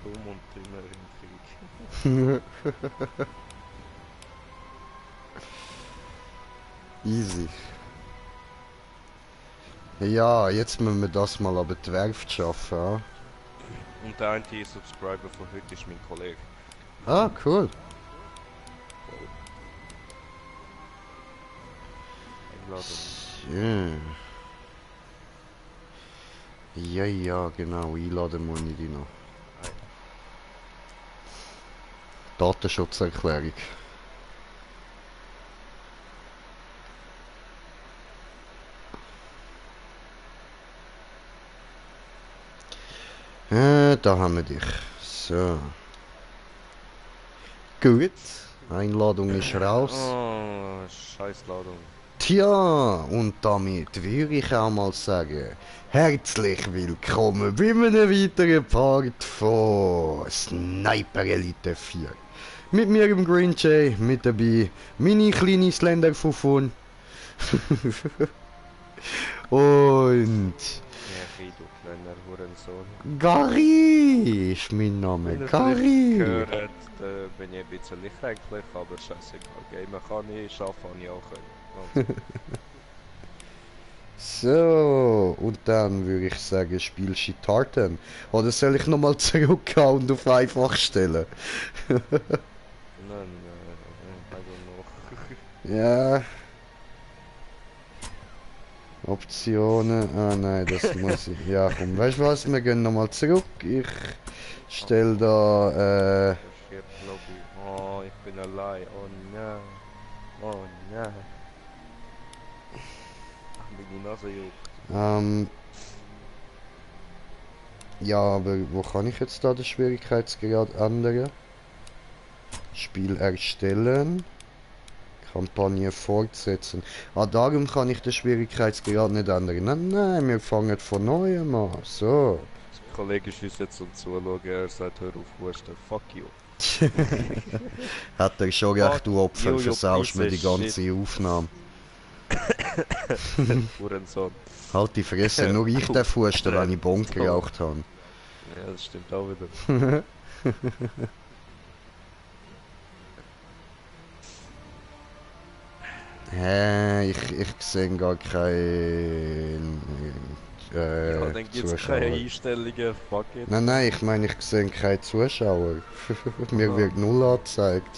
dumm und dümmer im Krieg. Easy. Ja, jetzt müssen wir das mal aber die Werft schaffen, ja? Und der eine Subscriber von heute ist mein Kollege. Ah, cool. Einladen. Ja. Ja, genau, einladen muss ich die noch. Datenschutzerklärung. Da haben wir dich. So. Gut. Einladung ist raus. Oh, Scheißladung. Tja, und damit würde ich auch mal sagen, herzlich willkommen bei einem weiteren Part von Sniper Elite 4. Mit mir im Green Jay, mit dabei meine kleine Slender Fufun. Und Ja, du kleiner Hurensohn. Gary ist mein Name, Wenn ihr Gary. gehört, bin ich ein bisschen kränklich, aber scheißegal. Gamen kann ich, arbeiten kann ich auch können. So, und dann würde ich sagen, Spiel starten. Oder soll ich nochmal zurückhauen und auf einfach stellen? Nein, also noch. Ja. Optionen. Ah nein, das muss ich. Ja, komm, weißt du was? Wir gehen nochmal zurück. Ich stelle da. Oh, ich bin allein. Oh nein. Oh nein. Ach, meine Nase juckt. Ja, aber wo kann ich jetzt da den Schwierigkeitsgrad ändern? Spiel erstellen. Kampagne fortsetzen. Ah, darum kann ich den Schwierigkeitsgrad nicht ändern. Nein, wir fangen von neuem an. So. Der Kollege ist uns jetzt am Zuschauen, er sagt, hör auf, Husten, fuck you. Hat er schon recht, du Opfer, you versaust mir die piece of ganze Aufnahme. Hurensohn. Halt die Fresse, nur ich darf husten, wenn ich Bon geraucht habe. Ja, das stimmt auch wieder. Hä, ich sehe gar kein Ja, dann gibt's Zuschauer. keine Einstellungen, fuck it. Nein, ich meine, ich sehe keine Zuschauer. Mir wird null angezeigt.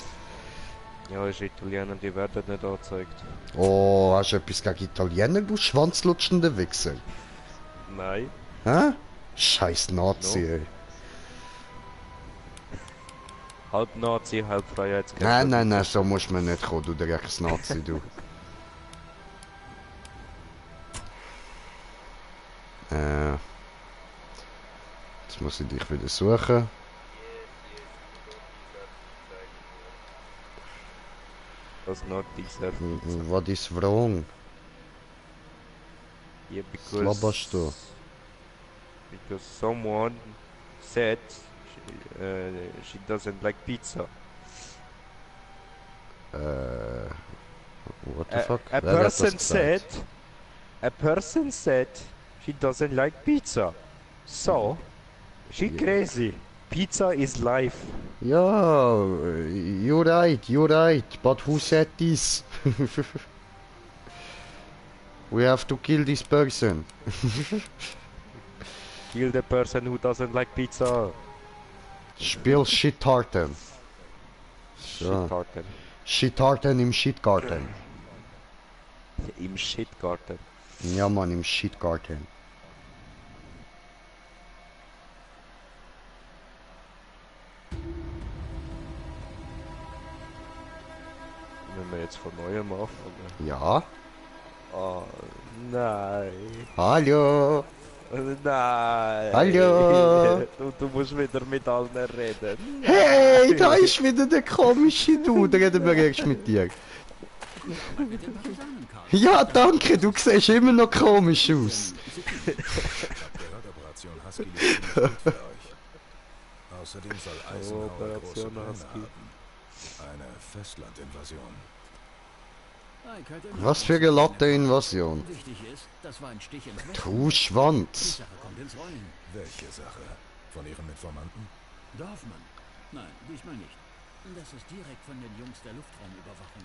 Ja, ist Italiener, die werden nicht angezeigt. Oh, hast du etwas gegen Italiener, du schwanzlutschende Wichser? Nein. Hä? Scheiß Nazi, No. ey. Halb Nazi, halb Freiheitskämpfer. Nein, so muss man nicht kommen, du Drecksnazi, du. Jetzt muss ich dich wieder suchen. Das not deserve. Was ist wrong? Yeah, Was laberst du? because someone said she doesn't like pizza. What the fuck? A Wer hat das person gesagt? said she doesn't like pizza. So, she crazy. Pizza is life. Ja, you're right, but who said this? We have to kill this person. Kill the person who doesn't like pizza. Spiel Shittarten. So. Shitgarten. Shittarten im Shitgarten. Im Shitgarten. Ja, Mann, im Shitgarten. Wenn wir jetzt von neuem anfangen. Ja. Oh, nein. Hallo. Nein. Hallo. Du musst wieder mit allen reden. Hey, da ist wieder der komische Dude. Reden wir erst mit dir. Ja, danke, du siehst immer noch komisch aus. Außerdem soll Eisenhower große Operation Pläne Husky. haben. Eine Festlandinvasion. Was für eine Latte-Invasion. Wichtig ist, das war ein Stich ins Du Schwanz. Sache kommt ins Rollen. Welche Sache? Von ihren Informanten? Dorfmann? Nein, diesmal nicht. Das ist direkt von den Jungs der Luftraumüberwachung.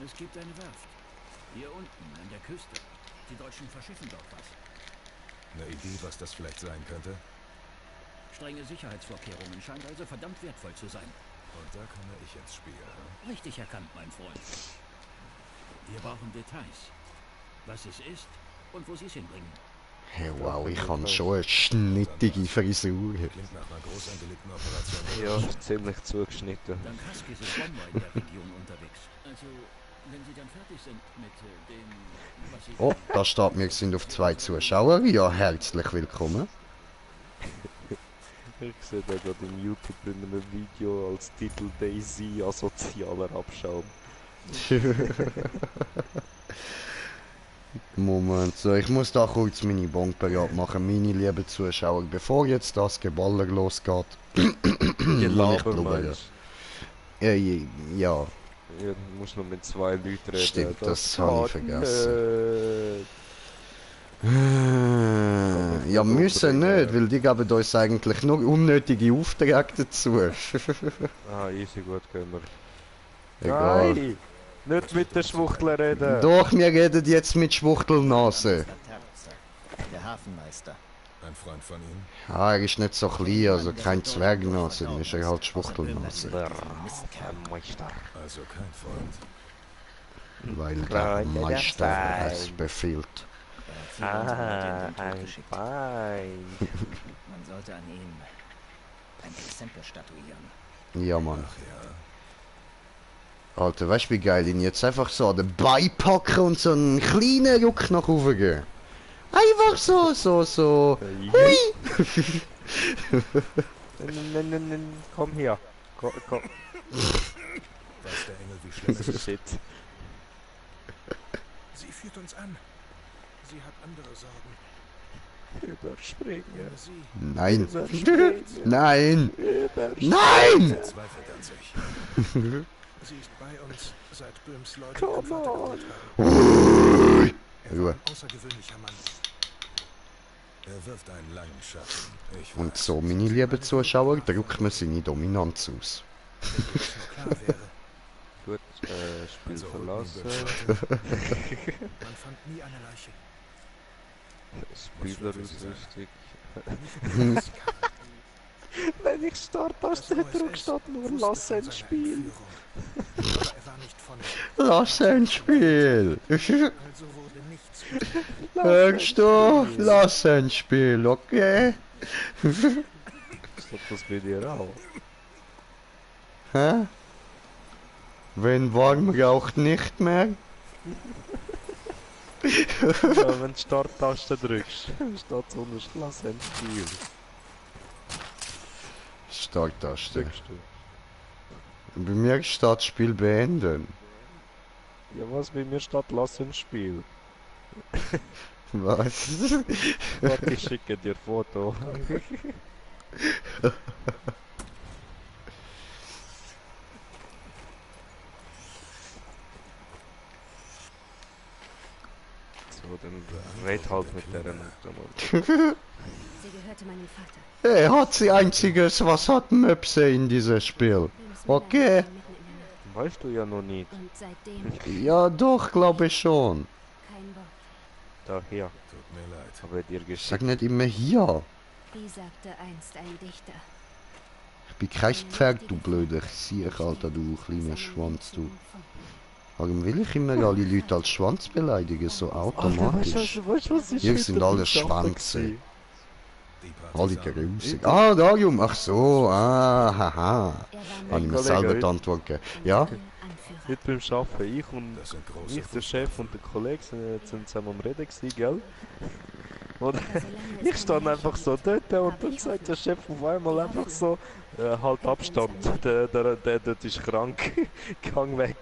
Es gibt eine Werft. Hier unten, an der Küste. Die Deutschen verschiffen dort was. Eine Idee, was das vielleicht sein könnte? Strenge Sicherheitsvorkehrungen scheint also verdammt wertvoll zu sein. Und da komme ich ins Spiel. Hm? Richtig erkannt, mein Freund. Wir brauchen Details. Was es ist und wo sie es hinbringen. Hey, wow, ich habe schon eine schnittige Frisur. Klingt nach einer groß angelegten Operation. Ja, ist ziemlich zugeschnitten. Dank Husky sind Bomber in der Region unterwegs. Also, wenn sie dann fertig sind mit dem, was sie... Oh, da steht, wir sind auf 2 Zuschauer. Ja, herzlich willkommen. Ich sehe da gerade im YouTube in einem Video als Titel Daisy asozialer Abschaum. Moment, so, ich muss da kurz meine Bonk machen, meine lieben Zuschauer, bevor jetzt das Geballer losgeht. Die Laber glaube, meinst ja, ja, du musst nur mit 2 Leuten reden. Stimmt, das habe ich vergessen. Ja, müssen nicht, weil die geben uns eigentlich nur unnötige Aufträge dazu. Ah, easy, gut, gehen wir. Egal. Nein! Nicht mit den Schwuchteln reden! Doch, wir reden jetzt mit Schwuchtelnase. Der Hafenmeister. Ein Freund von Ihnen? Ja, er ist nicht so klein, also kein Zwergnase, dann ist er halt Schwuchtelnase. Der Meister. Also kein Freund. Weil der Meister es befiehlt. Ein Feind. Man sollte an ihm ein Exempel statuieren. Ja, Mann. Ach ja. Alter, weißt du wie geil, ihn jetzt einfach so an den Bein packen und so einen kleinen Ruck nach oben gehen. Einfach so. Hui! Komm hier. Komm. Weiß der Engel, wie schlimm es ist? Shit. Sie führt uns an. Sie hat andere Sorgen. Überspringen. Ohne sie Nein. Überspringen. Nein! Überspringen. Nein! zweifelt an sich. Sie ist bei uns, seit Böhms Leute Come ihren Vater on. geholt haben. Er war Ruhe. ein außergewöhnlicher Mann. Er wirft einen langen Schatten. Ich Und weiß, so, meine lieben Zuschauer, drückt man seine Dominanz aus. wenn dir das nur klar wäre. Gut, Spiel Also holten ihn verlassen. Böhms Leute. Man fand nie eine Leiche. Spieler ist wichtig. Nicht Wenn ich Starttaste drücke, steht nur Lass ein Spiel. Aber er war nicht von uns. Lass ein Spiel! Also wurde nichts. Hörst du? Lass ein Spiel, okay? Stoppt das bei dir auch? Hä? Wenn warm raucht nicht mehr? Ja, wenn du Starttaste drückst, steht so unter Lass ein Spiel. Starttaste. Drückst du. Bei mir steht Spiel beenden. Ja, was bei mir steht Lass ein Spiel. Was? Warte, ich schicke dir Foto. So, dann red halt mit der Mutter mal. Sie gehörte meinem Vater. Er hat sie einziges, was hat Möpse in dieses Spiel. Okay. Mitten in der Nacht. Weißt du ja noch nicht. Und seitdem Ja, doch, glaube ich schon. kein Wort. Daher Tut mir leid. habe ich dir Sag geschickt. nicht immer hier. Wie sagte einst ein Dichter. Ich bin kein Pferd, du blöder Siech, Alter, du kleiner Schwanz, du. Warum will ich immer alle Leute als Schwanz beleidigen, so automatisch? Weißt du, was ist Hier sind heute alle am Schaffen Schwanze. gewesen? Die Alle Partisanen. grusig. Ah, darum, ach so, haha. Er war Habe ich mein mir Kollege, selber heute- die Antwort gegeben. Ja? Anführer. Heute beim Arbeiten, ich und Das sind große ich, der Chef und der Kollege sind zusammen am Reden gewesen, gell? Und Aber solange es ich stand keine einfach so dort und dann sagt der Chef auf einmal einfach so, halt Abstand, der dort ist krank, gang weg.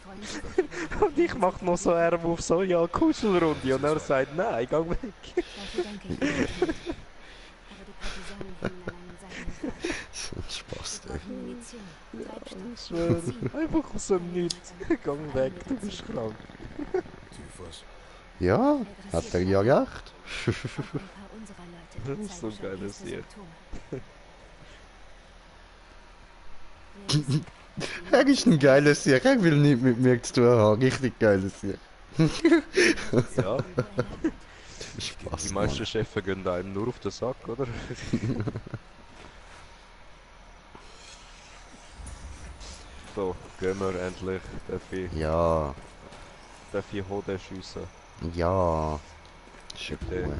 Freuen Sie sich. Und ich mach noch so Arm auf so, ja, Kuschelrunde und er sagt, nein, gang weg. Dafür danke ich Ihnen. Aber die Partisanen hingen an einem seidenen Faden. So ein Spaß, Wir ey. brauchen Munition, Ich Treibstoff, schwöre, Benzin. einfach aus dem Nichts, gang weg, du bist krank. Typhus. Ja, hat er ja recht. Auch ein paar unserer Leute Das ist so zeigen schon geil, erste das hier. Symptome. willst. Er ist ein geiles Sieg, er will nicht mit mir zu tun haben. Richtig geiles Sieg. Ja, Spaß, die meisten Chefs gehen einem nur auf den Sack, oder? So, gehen wir endlich. Ja, Darf ich Hode schiessen? ja. Ist ja Bitte. gut.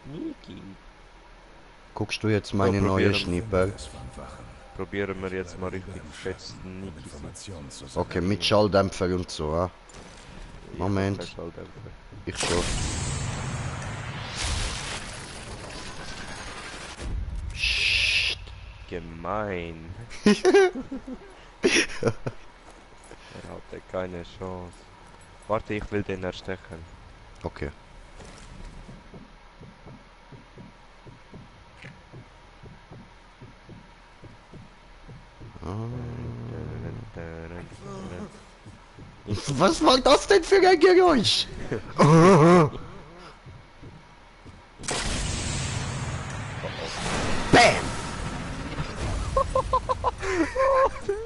Niki. Guckst du jetzt meine So, neue probieren. Schnipper? Es von Wachen. Probieren wir jetzt mal richtig fest Um Niki. Informationen zu sammeln. Okay, mit Schalldämpfer und so, ah. Moment. Ich schon. Psst. Gemein. Er hatte keine Chance. Warte, ich will den erstechen. Okay. Was war das denn für ein Geräusch? Bam!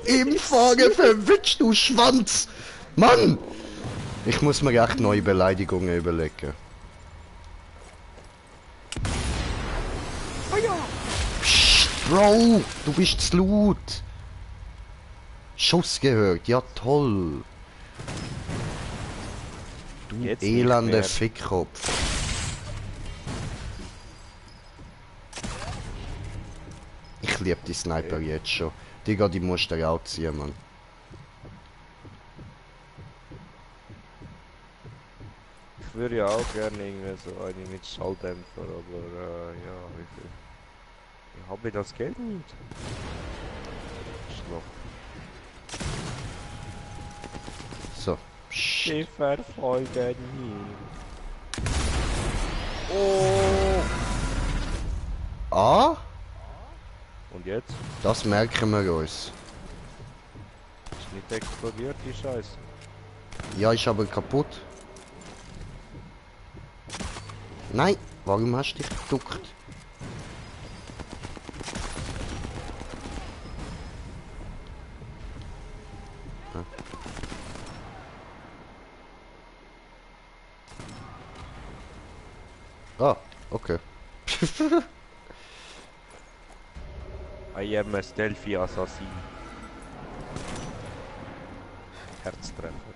Im Fahren verwitscht, du Schwanz! Mann! Ich muss mir echt neue Beleidigungen überlegen. Psst, Bro! Du bist zu laut! Schuss gehört, ja toll! Du Jetzt nicht elender mehr. Fickkopf. Ich liebe die Sniper jetzt schon. Digga, die musst du auch ziehen, Mann. Ich würde ja auch gerne irgendwie so eine mit Schalldämpfer, aber ja, ich habe das Geld nicht. Schloch. So. Psst. Die verfolgen ihn. Oh! Ah, Und jetzt? das merken wir uns. Ist nicht explodiert, die Scheiße. Ja, ist aber kaputt. Nein, warum hast du dich geduckt? Ah, okay. I am a stealthy assassin. Herztreffer.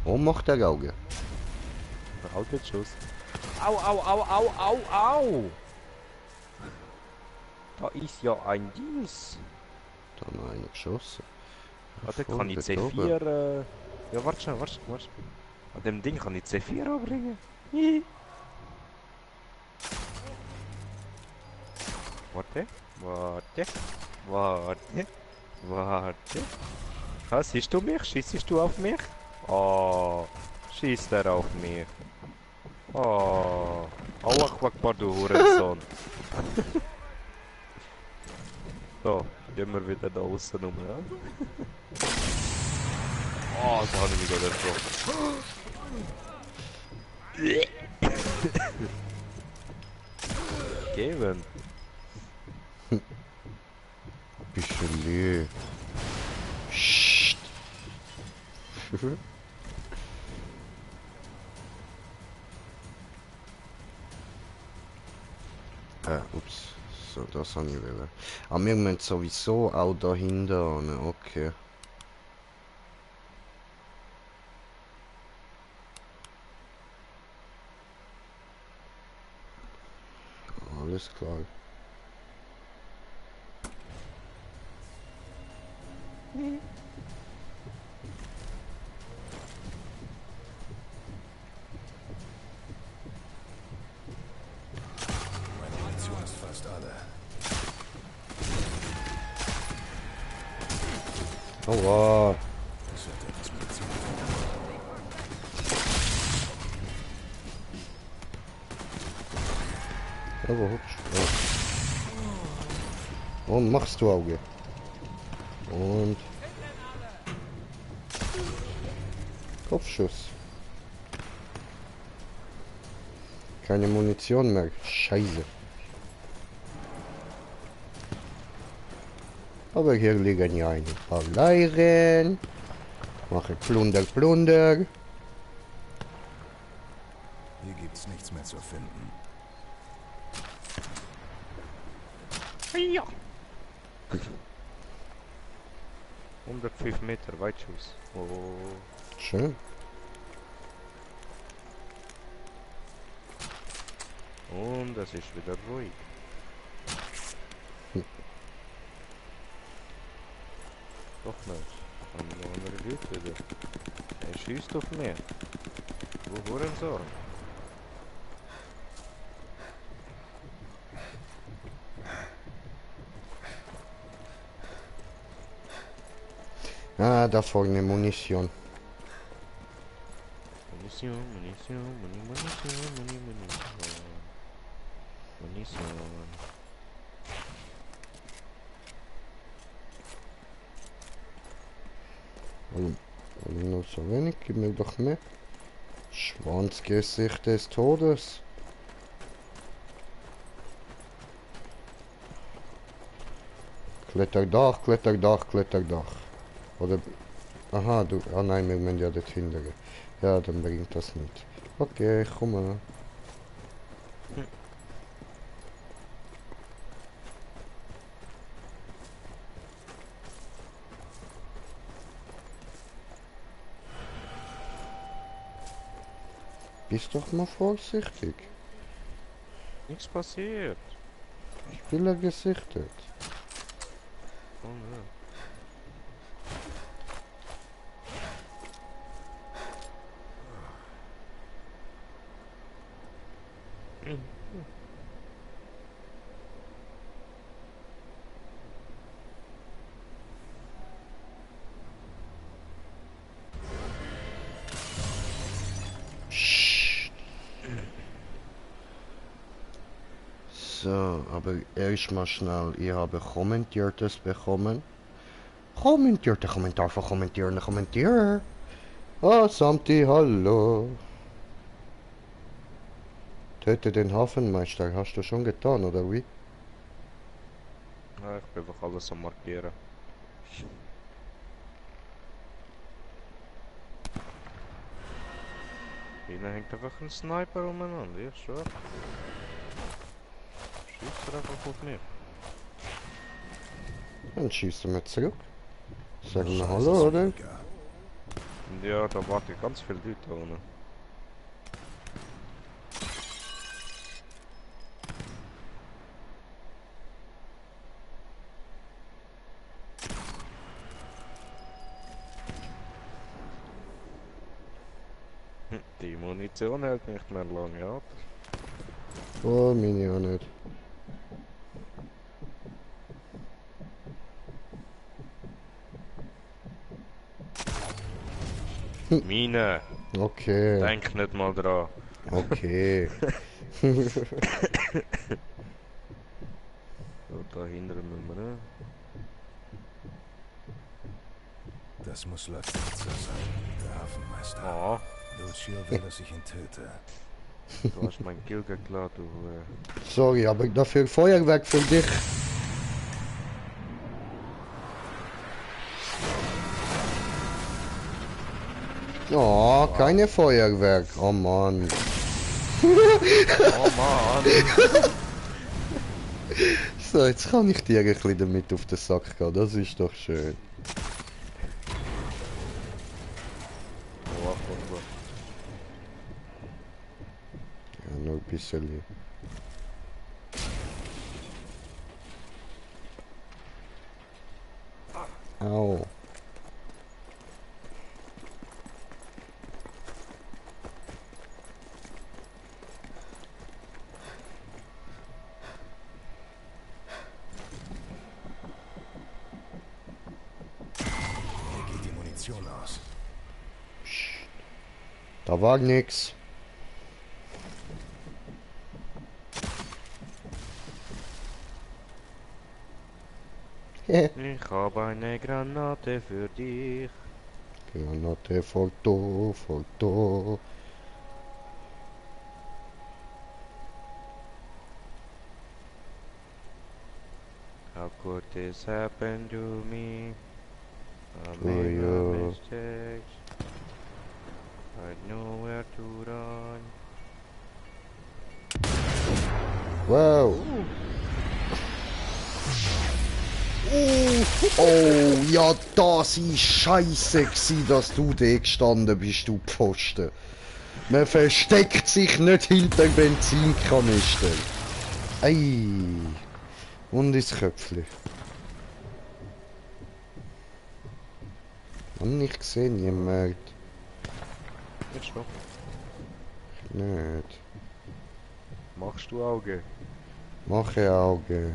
Oh, macht der Auge. Verhaltet Schuss. Au, au, au, au, au, au! Da ist ja ein Dings. Da noch einer geschossen. Warte, kann ich Voll C4... Ja, warte schon, warte. An dem Ding kann ich C4 anbringen. Hihi. Warte. Was, siehst du mich? Schießt du auf mich? Oh, schießt er auf mich. Oh, Allah Akbar, du Hurensohn. So, gehen wir wieder da außen rum, ja? Oh, da habe ich mich gerade erschrocken. Geben. Bisschen Lü. Psst. Ups. So, das habe ich wollen. Aber wir müssen sowieso auch dahinter hin. Okay. Alles klar. Meine Munition ist fast alle. Oh wow. Ich sollte etwas Munition Ja, wo hübsch. Oh. Und machst du Auge? Und... Kopfschuss. Keine Munition mehr. Scheiße. Aber hier liegen ja ein paar Leichen. Mache Plunder, Plunder. Hier gibt's nichts mehr zu finden. Ja. 105 Meter Weitschuss. Oh. Schön. Und es ist wieder ruhig. Doch nicht. Haben noch andere Leute wieder. Er schießt auf mich. Wo Hurensohn? Ah, da vorne Munition. Munition, Munition, Munition, Munition. Munition. Warum nur so wenig? Gib mir doch mehr. Schwanzgesicht des Todes. Kletterdach, Kletterdach, Kletterdach. Oder... Aha, du... Ah nein, wir müssen ja dort hindern. Ja, dann bringt das nicht. Okay, komm mal. Bist doch mal vorsichtig. Nichts passiert. Spieler gesichtet. Oh ne. So, aber erstmal schnell. Ich habe Kommentiertes bekommen. Kommentierte Kommentar von kommentierende Kommentier. Ah, Samti, hallo. Töte den Hafenmeister. Hast du schon getan, oder wie? Ja, ich bin einfach alles am Markieren. Hier hängt einfach ein Sniper umeinander, ja, schwör. Schießt er einfach auf mich. Dann schießen wir zurück. Sagen wir Scheiße, Hallo, oder? Sieger. Und ja, da warte ich ganz viele Leute ohne. Die Munition hält nicht mehr lange ab. Oh, meine auch nicht. Mine! Okay, Denk nicht mal dran. okay. So, da hinten müssen wir, ne? Das muss Latenza sein, der Hafenmeister. Ah, Lucio will, dass ich ihn töte. du hast mein Kill geklaut, du. Sorry, aber dafür Feuerwerk für dich. Oh, keine Feuerwerk. Oh Mann. Oh Mann! So, jetzt kann ich dir ein bisschen damit auf den Sack gehen. Das ist doch schön. Oh, Achtung. Ja, nur ein bisschen. Au. Hier geht die Munition aus. Da war nix. Ich habe eine Granate für dich. Granate Foto, Foto. How could this happen to me? I To made my you. mistakes. I know where to run. Wow. Oh, ja, das war scheisse gsi, dass du da gestanden bist, du Pfosten. Man versteckt sich nicht hinter Benzinkanister. Ei. Und ins Köpfchen. Mann, ich sehe niemand. Jetzt noch. Nicht. Machst du Auge? Mache Augen.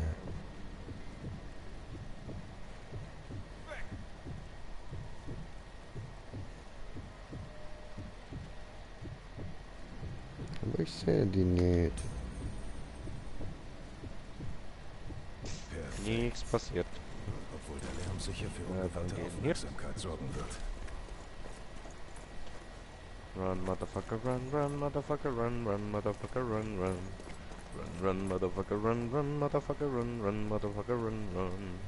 Aber ich sehe die nicht. Perfekt. Nichts passiert. Obwohl der Lärm sicher für dann ungewollte gehen wir. Aufmerksamkeit sorgen wird. Run, motherfucker, run, motherfucker, run, motherfucker, run. Run, motherfucker, run, motherfucker, run, motherfucker, run.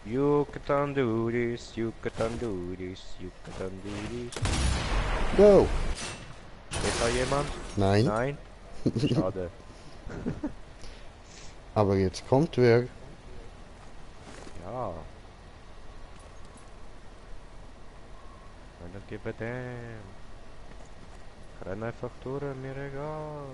You can do this, you can do this, you can do this. Go! Steht da jemand? Nein. Nein? Schade. Aber jetzt kommt wer. Ja. I don't give a damn. Ich renn einfach durch, mir egal.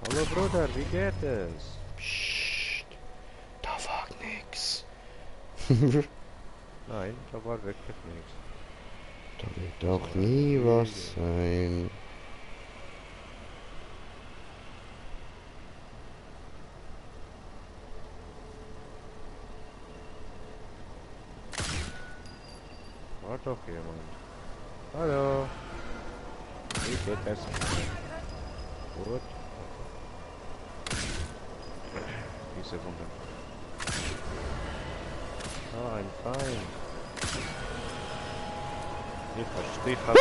Hallo Bruder, wie geht es? Psst. Da war nix. Nein, da war wirklich nichts. Da wird auch nie was sein. War doch jemand. Hallo. Wie geht es? Gut. Diese Wunder. Ah, ein Feind. Ich habe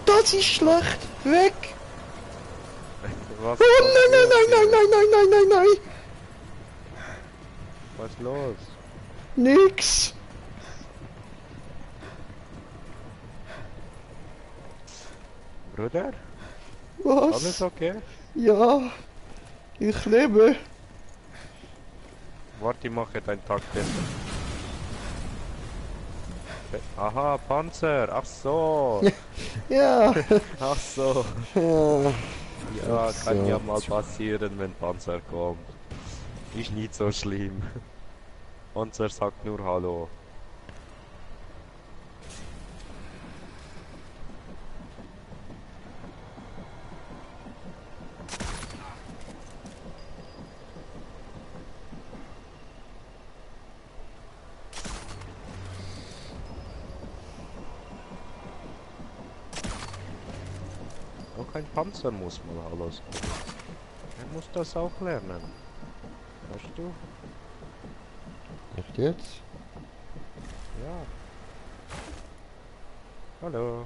Das ist schlecht. Weg. Was? Oh nein, nein, nein, nein, nein, nein, nein, nein, nein. Was ist los? Nix. Bruder? Was? Alles okay? Ja. Ich lebe. Warte, ich mache deinen Takt besser. Aha, Panzer. Ach so. Ja. Ach so. Ja. Ja, Ach kann so. ja mal passieren, wenn Panzer kommt. Ist nicht so schlimm. Panzer sagt nur Hallo. Auch ein Panzer muss mal Hallo sagen. Er muss das auch lernen. Weißt du? Echt jetzt? Ja. Hallo.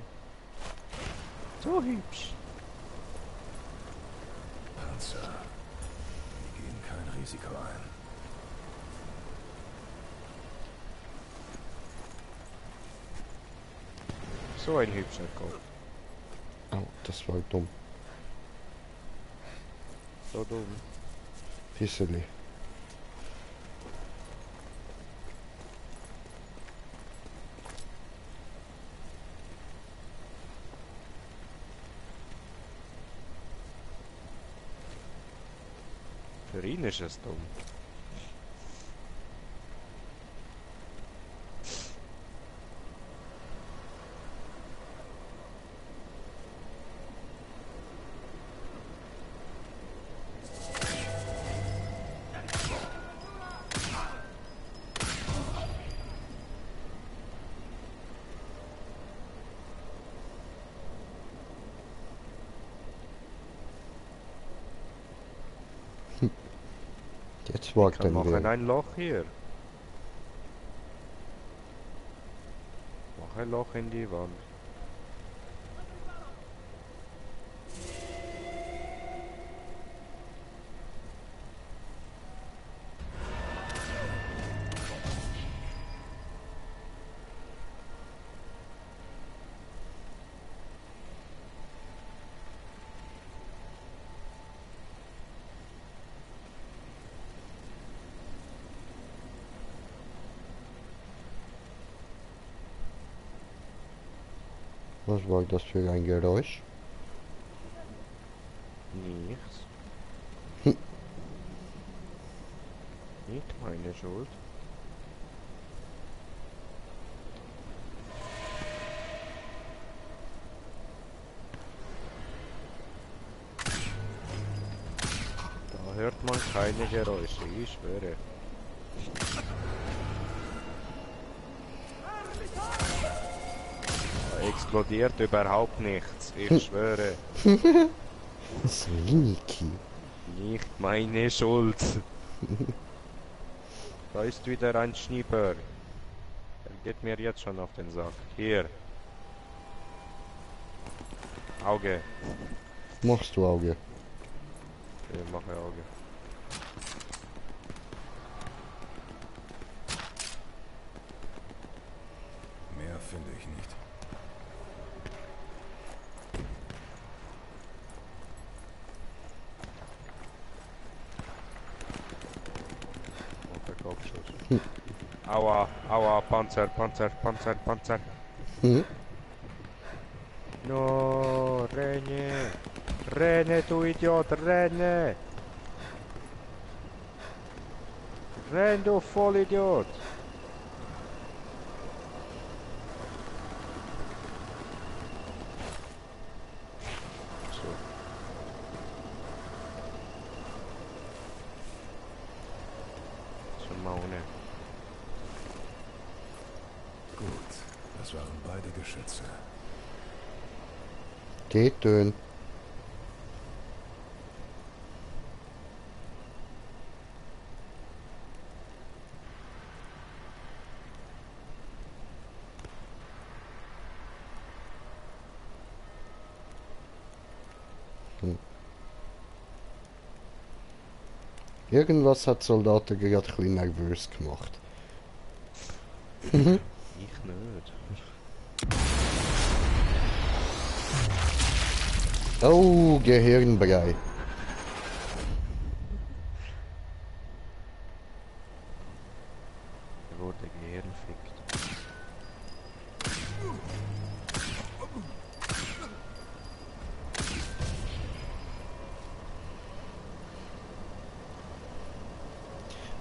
So hübsch. Panzer. Die gehen kein Risiko ein. So ein hübscher Kopf. Oh, das war dumm. So dumm. Pisseli. Für ihn ist es dumm. Jetzt Wir warten machen wir. ein Loch hier. Mach ein Loch in die Wand. Was war das für ein Geräusch? Nichts. Hm. Nicht meine Schuld. Da hört man keine Geräusche, ich schwöre. Da explodiert überhaupt nichts, ich schwöre. Sneaky. Nicht meine Schuld. Da ist wieder ein Schnieper. Er geht mir jetzt schon auf den Sack. Hier. Auge. Machst du Auge? Ich mache Auge. Mehr finde ich nicht. Und der Kopfschuss. Aua, aua, Panzer, Panzer, Panzer, Panzer. Hm? No, renne. Renne, du Idiot, renne. Renn, du Vollidiot. So. Schon mal ohne. Gut, das waren beide Geschütze. Geht denn? Irgendwas hat Soldaten gerade ein bisschen nervös gemacht. Ich nicht. Oh, Gehirnbrei. Er wurde gehirnfickt.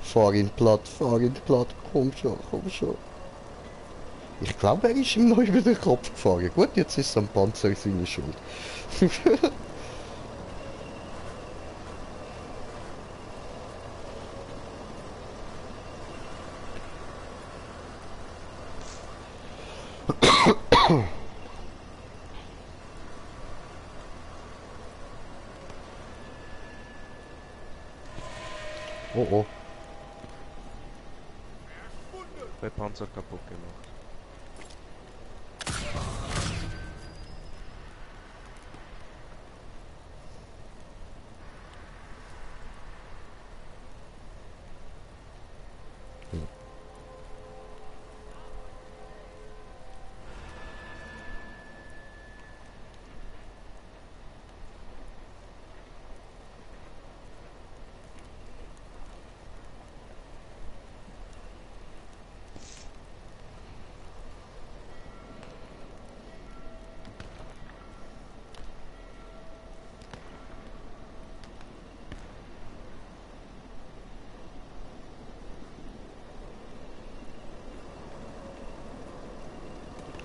Fahr ihn platt, komm schon, komm schon. Ich glaube, er ist ihm noch über den Kopf gefahren. Gut, jetzt ist es am Panzer seine Schuld. Oh oh. Der Panzer kaputt gemacht.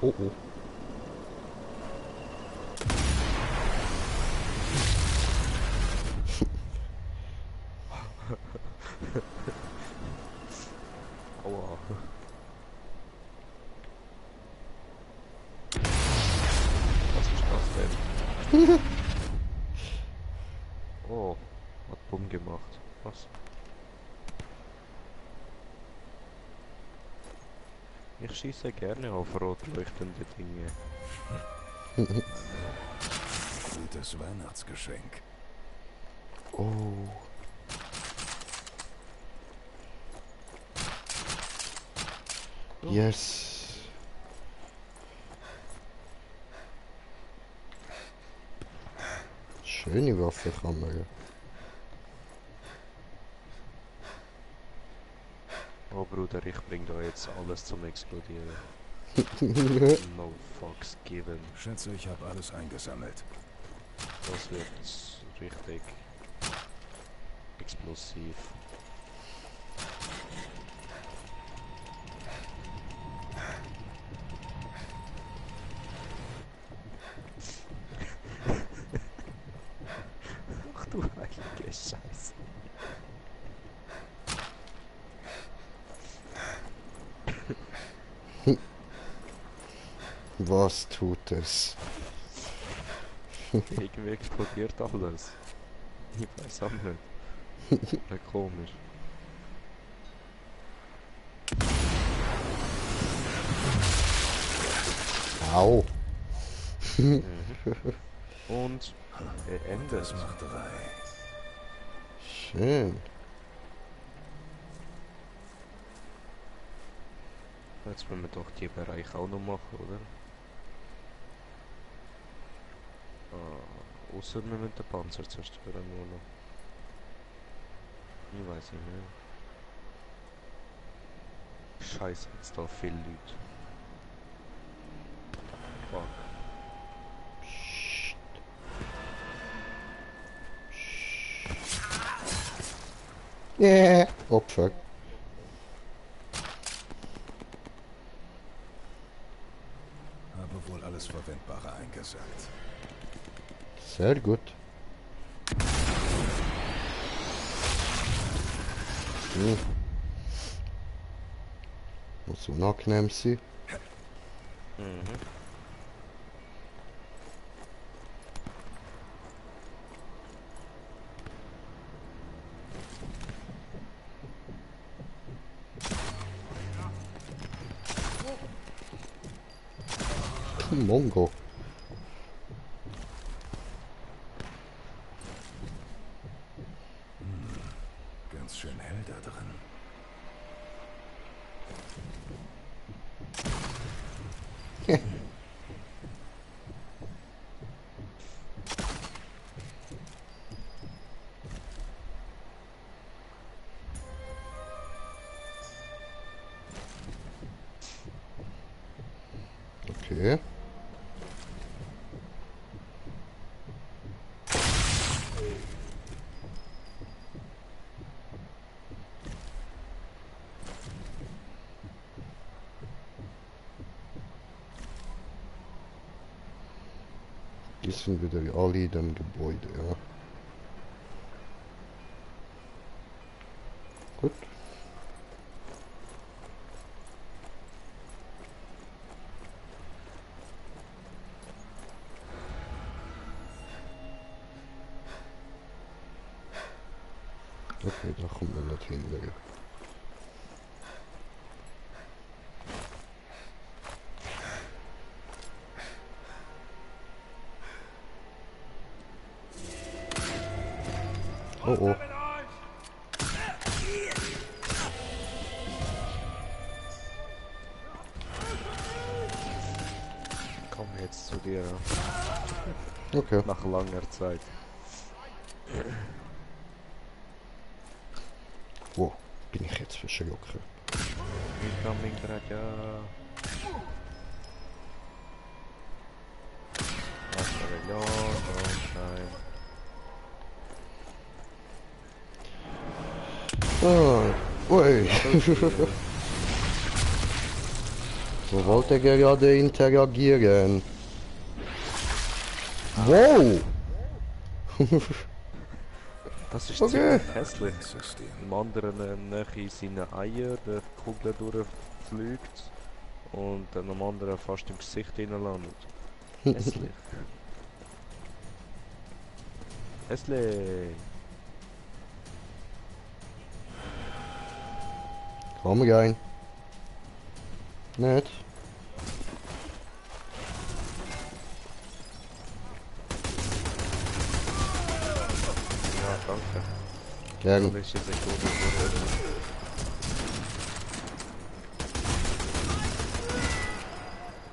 Oh oh. Aua. Was ist das denn? Oh, hat Bumm gemacht. Was? Ich schieße gerne auf rot leuchtende Dinge. Gutes Weihnachtsgeschenk. Oh. Yes. Schöne Waffenkammer. Oh Bruder, ich bring da jetzt alles zum Explodieren. No fucks given. Schätze, ich habe alles eingesammelt. Das wird richtig explosiv. Ach du heilige Scheiße. Was tut es? Irgendwie explodiert alles. Ich weiß auch nicht. Voll komisch. Au. Und endet. Das macht 3. Schön. Jetzt wollen wir doch die Bereich auch noch machen, oder? Ah, außer wir müssen den Panzer zerstören nur noch. Ich weiß nicht mehr. Scheiße, jetzt da viele Leute. Fuck. Yeah. Opfer. Habe wohl alles Verwendbare eingesammelt. Sehr gut. Muss unangenehm sein. Mhm. Mongo. Ganz schön hell da drin. Okay. Die sind wieder alle in dem Gebäude, ja. Gut. Okay, da kommt man nicht hin. Oh oh. Komm jetzt zu dir. Okay. Nach langer Zeit. Wo bin ich jetzt verschrocken? Incoming Draja. Ah, ui. So wollte er gerade interagieren. Wow! Das ist Okay. ziemlich hässlich. System. Dem anderen nähe seine Eier, der die Kugel durchfliegt und dann am anderen fast im Gesicht landet. Hässlich. Hässlich. Komm rein. Nicht? Ja, danke. Gern. Dann ist es eine gute Sache.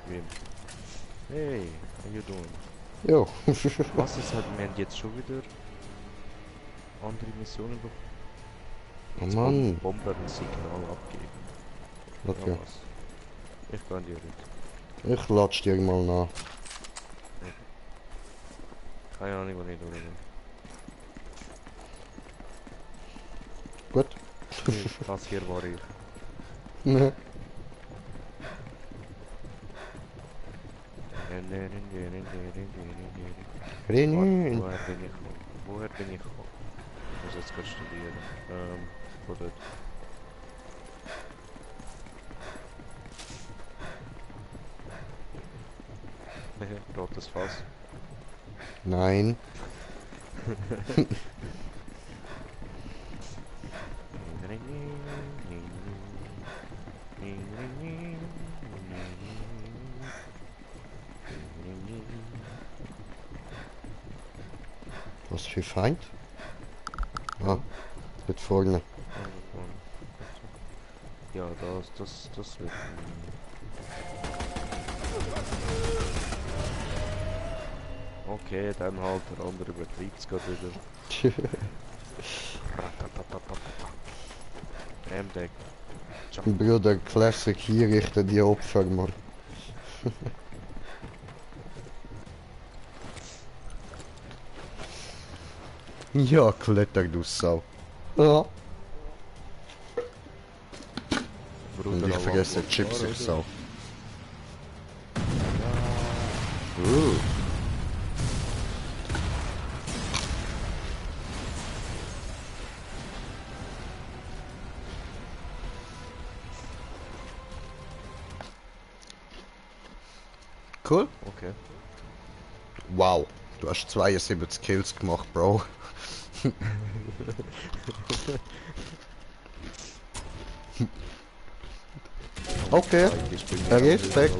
Wem? Hey, how you doing? Jo. Was ist halt, wir haben jetzt schon wieder andere Missionen bekommen. Oh Jetzt Mann. Bomber ein Signal abgeben. Okay. Ja, was? Ich kann dir nicht. Ich latsch dir mal nach. Keine Ahnung, was ich tun will. Gut. Das hier war ich. Ne. René. Woher bin ich gekommen? Woher bin ich gekommen? Ich muss jetzt gerade studieren. Von dort. Rotes Fass. Nein. Was für Feind? Ah, mit vorne. Ja, das wird. Okay, dann halt, der andere übertreibt es gerade wieder. Ramdeck. Bruder, Classic, hier richten die Opfer, Mann. Ja, kletter, du Sau. Ja. Und ich vergesse Chips, ich Sau. Cool. Okay. Wow. Du hast 72 Kills gemacht, Bro. Okay. Respekt.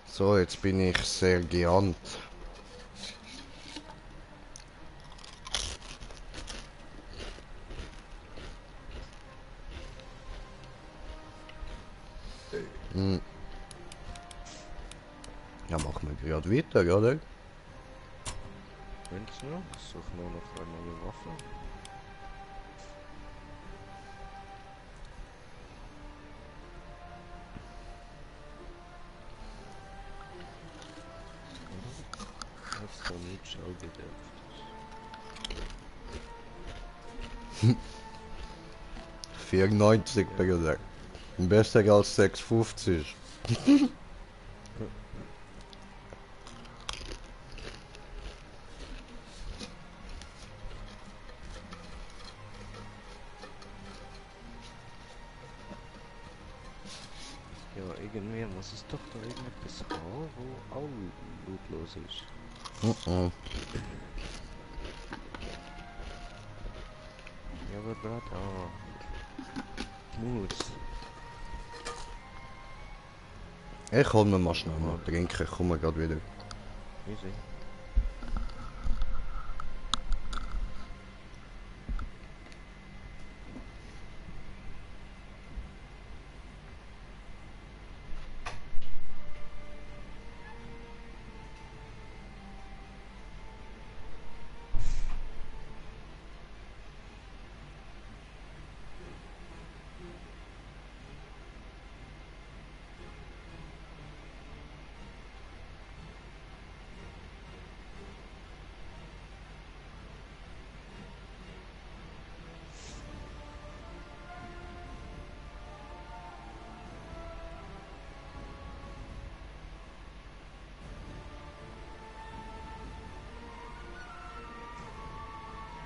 So, jetzt bin ich sehr geahnt. Ja, machen wir gerade weiter, oder? Könnt's noch? Ich suche nur noch eine neue Waffe. Jetzt noch nicht schallgedämpft. 94 bei gesagt. Besser als 650. Ja, irgendwie muss es doch da irgendetwas haben, wo auch lootlos ist. Ja, aber gerade, muss. Ich hol mir mal schnell noch trinken, ich komme gerade wieder. Easy.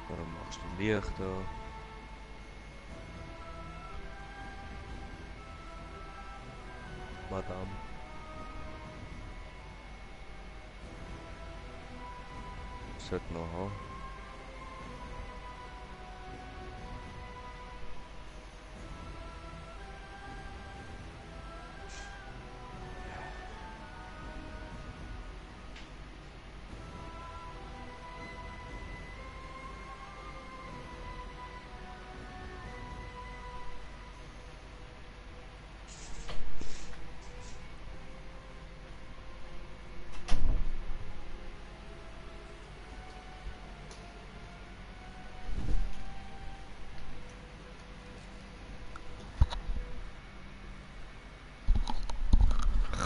Warum machst du Licht da? Madame. Sollte noch haben.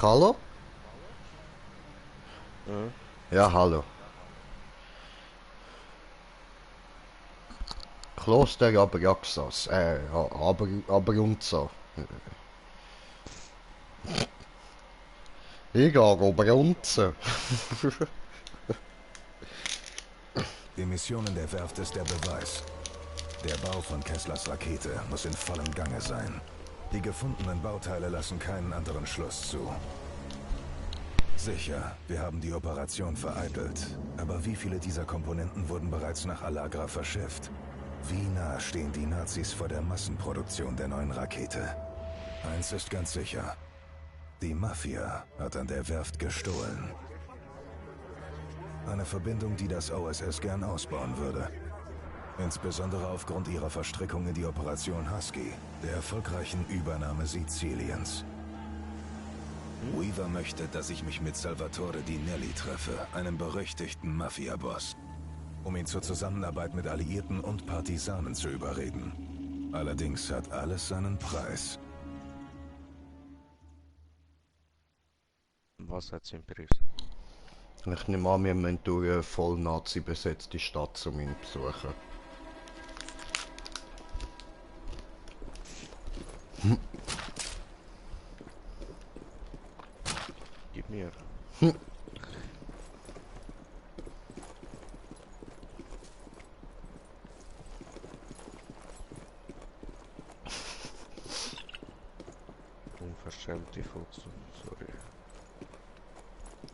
Hallo? Ja, hallo. Kloster Abraxas, Abrunza. Ich gehe Abrunza. Die Mission in der Werft ist der Beweis. Der Bau von Kesslers Rakete muss in vollem Gange sein. Die gefundenen Bauteile lassen keinen anderen Schluss zu. Sicher, wir haben die Operation vereitelt. Aber wie viele dieser Komponenten wurden bereits nach Allagra verschifft? Wie nah stehen die Nazis vor der Massenproduktion der neuen Rakete? Eins ist ganz sicher. Die Mafia hat an der Werft gestohlen. Eine Verbindung, die das OSS gern ausbauen würde. Insbesondere aufgrund ihrer Verstrickung in die Operation Husky, der erfolgreichen Übernahme Siziliens. Weaver möchte, dass ich mich mit Salvatore Di Nelli treffe, einem berüchtigten Mafia-Boss, um ihn zur Zusammenarbeit mit Alliierten und Partisanen zu überreden. Allerdings hat alles seinen Preis. Was hat sein Preis? Ich nehme an, wir müssen durch eine voll Nazi besetzte Stadt, um ihn zu besuchen. Gib mir. Unverschämte Fotos, sorry.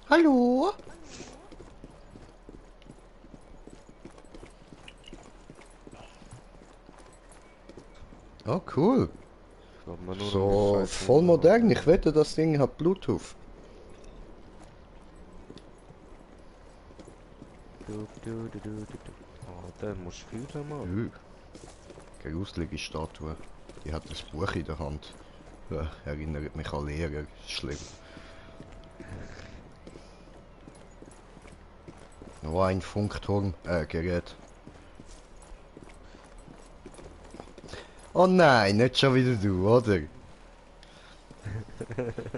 Hallo? Oh, cool. So, voll modern. Ich wette, das Ding hat Bluetooth. Oh, der muss fühlen, Mann. Gruselige Statue. Die hat das Buch in der Hand. Ja, erinnert mich an Lehrer. Schlimm. Noch ein Funkturm, Gerät. Oh nein, nicht schon wieder du, oder?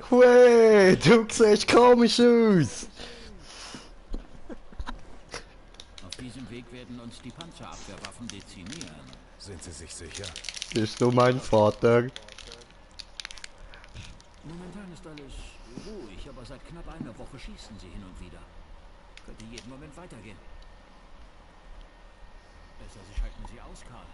Hui, du siehst komisch aus! Auf diesem Weg werden uns die Panzerabwehrwaffen dezimieren. Sind Sie sich sicher? Bist du mein Vater? Momentan ist alles ruhig, aber seit knapp einer Woche schießen sie hin und wieder. Könnte jeden Moment weitergehen. Besser, sie schalten sie aus, Karl.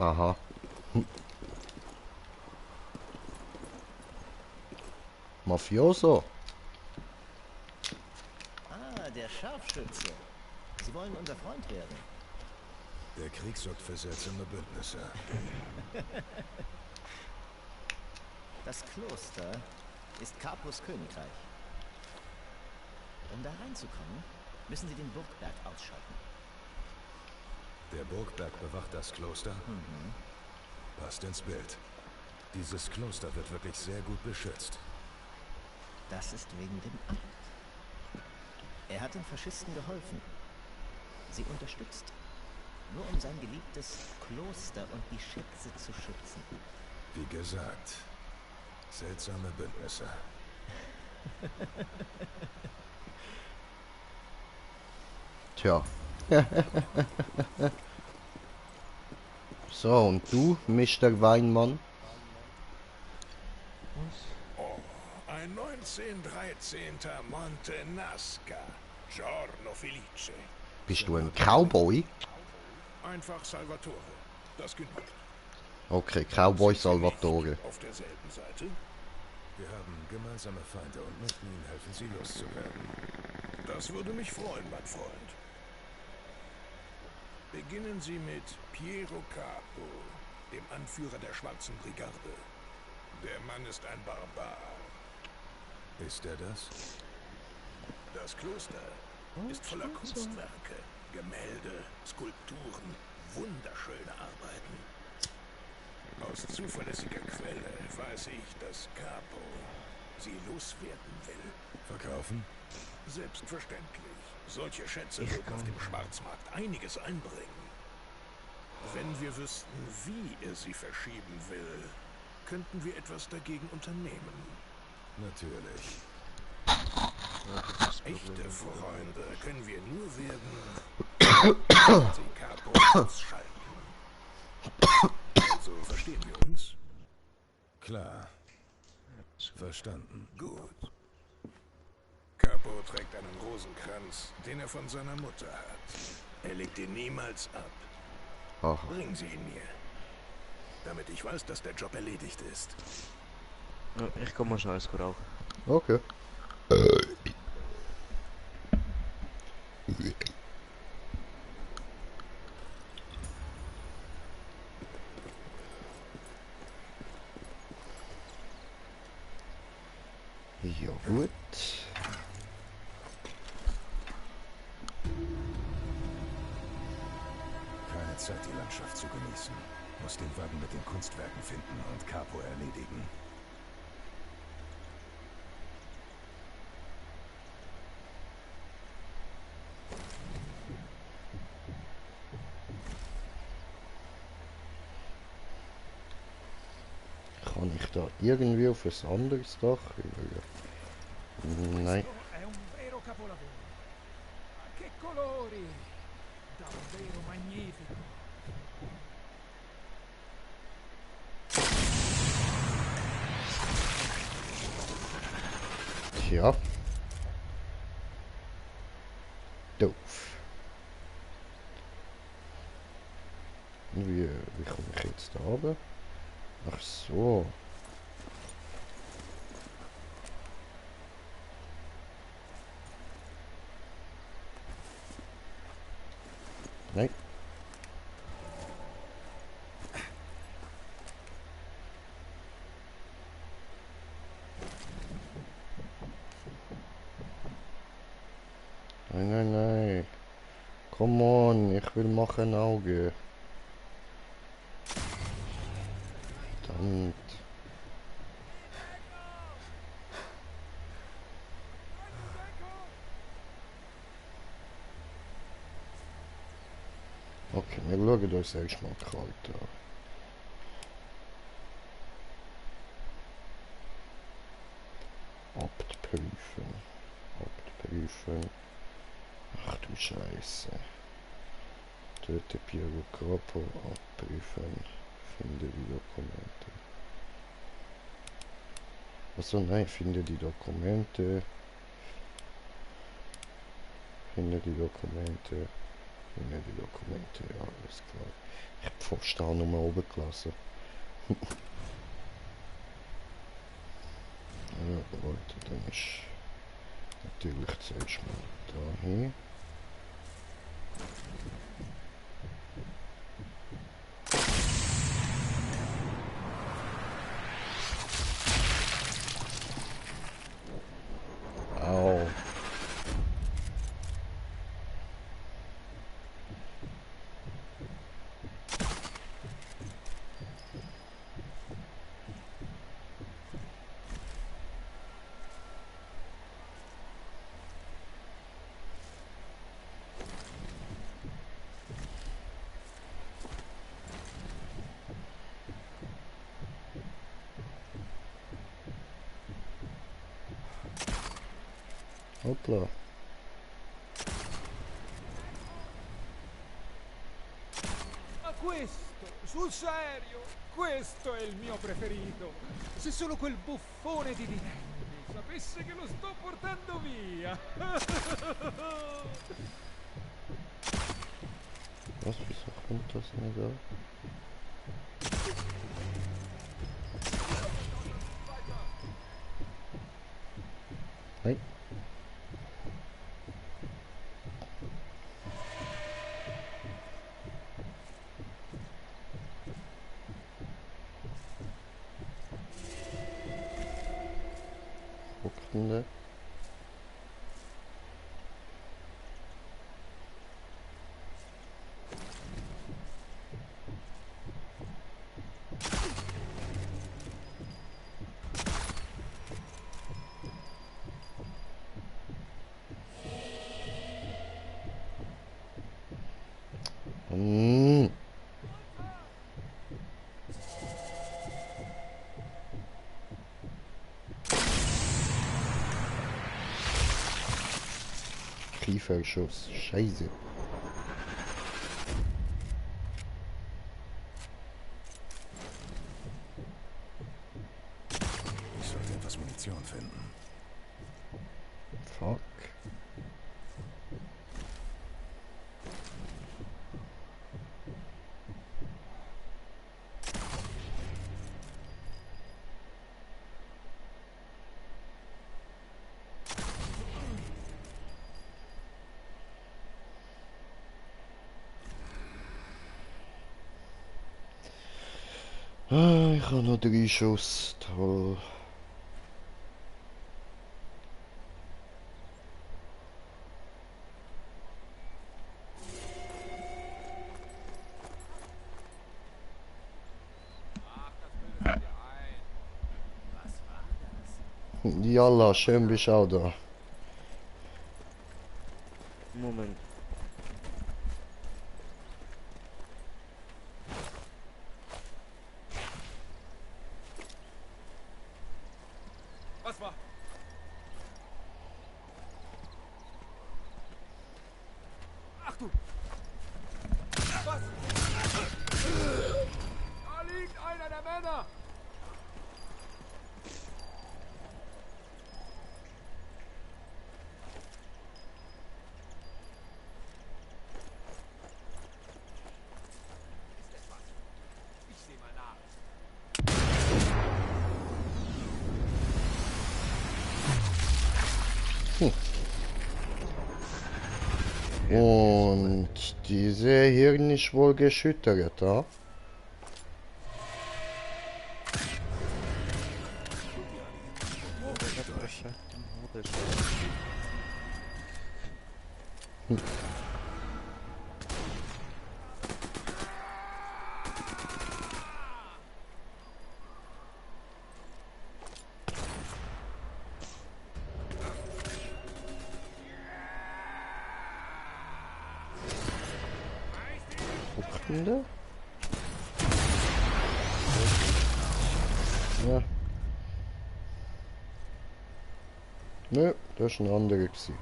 Aha. Mafioso. Ah, der Scharfschütze. Sie wollen unser Freund werden. Der Krieg sorgt für seltsame Bündnisse. Das Kloster ist Capus Königreich. Um da reinzukommen, müssen Sie den Burgberg ausschalten. Der Burgberg bewacht das Kloster? Passt ins Bild. Dieses Kloster wird wirklich sehr gut beschützt. Das ist wegen dem Abt. Er hat den Faschisten geholfen. Sie unterstützt. Nur um sein geliebtes Kloster und die Schätze zu schützen. Wie gesagt, seltsame Bündnisse. Tja. So, und du, Mr. Weinmann? Ein 1913. Monte Nasca. Giorno Felice. Bist du ein Cowboy? Einfach Salvatore. Das genügt. Okay, Cowboy Salvatore. Auf derselben Seite? Wir haben gemeinsame Feinde und möchten Ihnen helfen, sie loszuwerden. Das würde mich freuen, mein Freund. Beginnen Sie mit Piero Capo, dem Anführer der Schwarzen Brigade. Der Mann ist ein Barbar. Ist er das? Das Kloster ist voller Kunstwerke, Gemälde, Skulpturen, wunderschöne Arbeiten. Aus zuverlässiger Quelle weiß ich, dass Capo sie loswerden will. Verkaufen? Selbstverständlich. Solche Schätze würden auf dem Schwarzmarkt einiges einbringen. Wenn wir wüssten, wie er sie verschieben will, könnten wir etwas dagegen unternehmen. Natürlich. Echte Freunde können wir nur werden, wenn sie Capo ausschalten. Also verstehen wir uns? Klar. Verstanden. Gut. Capo trägt einen Rosenkranz, den er von seiner Mutter hat. Er legt ihn niemals ab. Aha. Bringen Sie ihn mir. Damit ich weiß, dass der Job erledigt ist. Ja, ich komme mal schnell eins rauchen. Okay. Ja gut. Keine Zeit, die Landschaft zu genießen. Muss den Wagen mit den Kunstwerken finden und Capo erledigen. Kann ich da irgendwie auf ein anderes Dach? Nein. È un vero capolavoro. Che colori! Davvero magnifico. Tja. Doof. Wie komme ich jetzt da runter? Ach so. Nein. Nein, nein, nein. Come on, ich will machen Auge. Verdammt. Okay, wir schauen uns erstmal kalt an. Abprüfen. Abprüfen. Ach du Scheiße. Töte Piero Capo. Abprüfen. Finde die Dokumente. Achso, nein, finde die Dokumente. Finde die Dokumente. Finde die Dokumente, ja, alles klar. Ich hab fast auch nochmal oben gelassen. Ja, Leute, dann ist natürlich zuerst mal da hin. Au. Hoppla. Ma questo, sul serio, questo è il mio preferito. Se solo quel buffone di Dinelli sapesse che lo sto portando via. Was, wieso kommt das nicht an? Nein. Sekunde. Kieferschuss. Scheiße. Ich sollte etwas Munition finden. Fuck. Ah, ich habe noch 3 Schuss. Toll. Yalla, schön bist auch da. Moment. Was war? Ach du! Was? Da liegt einer der Männer! Ist etwas? Ich sehe mal nach. Und diese Hirn ist wohl geschüttert, ja? Sekunde. Ja. Nö, das ist ein anderer gewesen.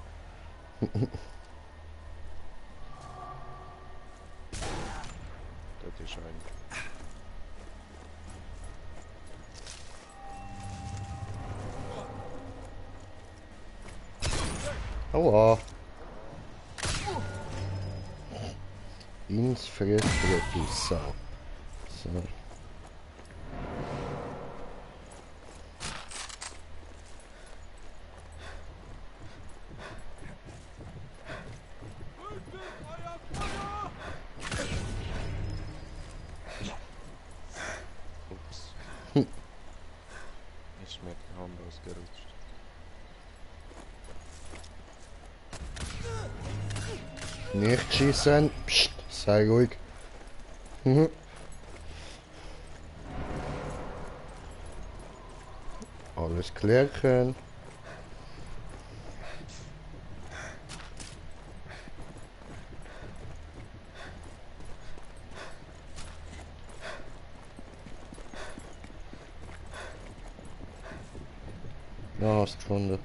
Das ist ein. Aua. Ins Fressbrett, du Sau. So. Ups. Ist mir die Hand ausgerutscht. Nicht schießen. Psst, sei ruhig. Mhm. Alles klärchen. Ja, hast gefunden.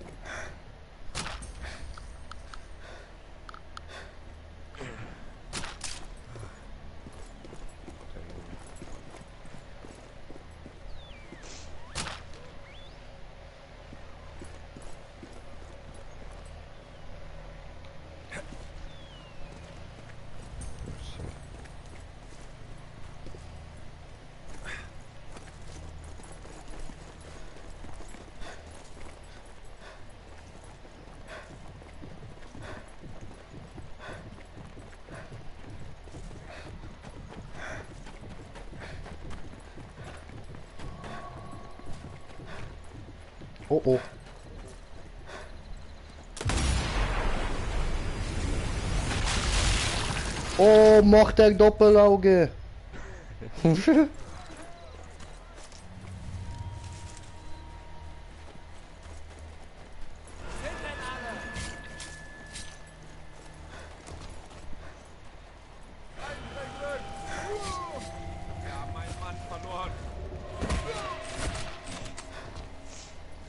Oh oh. Oh, macht der Doppelauge. Wir haben einen Mann verloren.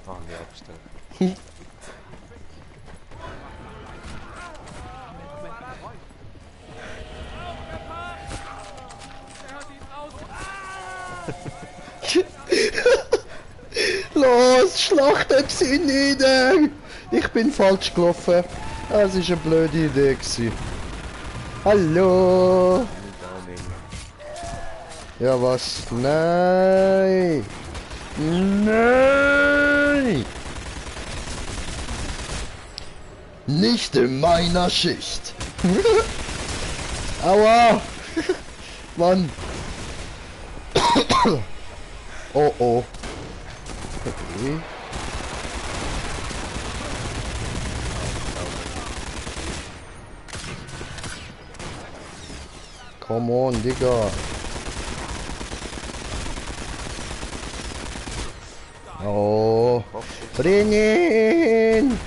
Alle abstellen. Los, schlachtet sie nieder! Ich bin falsch gelaufen. Das war eine blöde Idee gewesen. Hallo! Ja, was? Nein! Nein! Nicht in meiner Schicht! Aua! Mann! Oh oh! Okay. Come on, Digga! Oh! Rennen!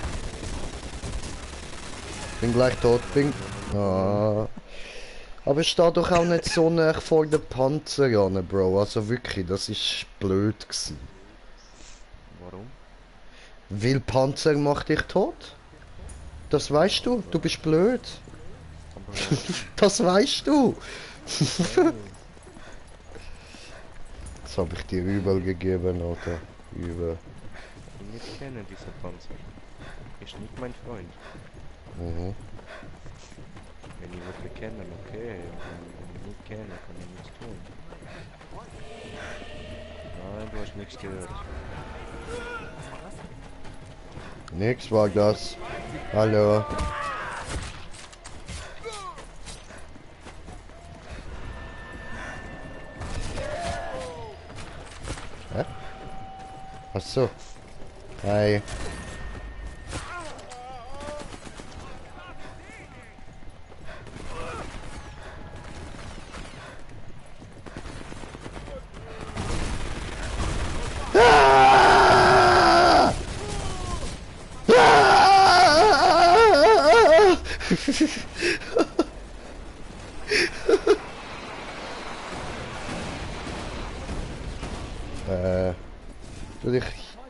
Bin gleich tot, bin... Ah. Aber ich stehe doch auch nicht so nah vor den Panzer an, Bro. Also wirklich, das ist blöd gewesen. Warum? Weil Panzer macht dich tot? Das weißt du, du bist blöd. Aber Das weißt du. Das habe ich dir übel gegeben, Alter. Übel. ich nicht kenne diese Panzer. Ist nicht mein Freund. Mhm. Wenn ich würde kennen, okay. Wenn ich nicht kenne, kann ich nichts tun. Nein, du hast nichts gehört. Nix war das. Hallo. Hä? Ach so. Hi.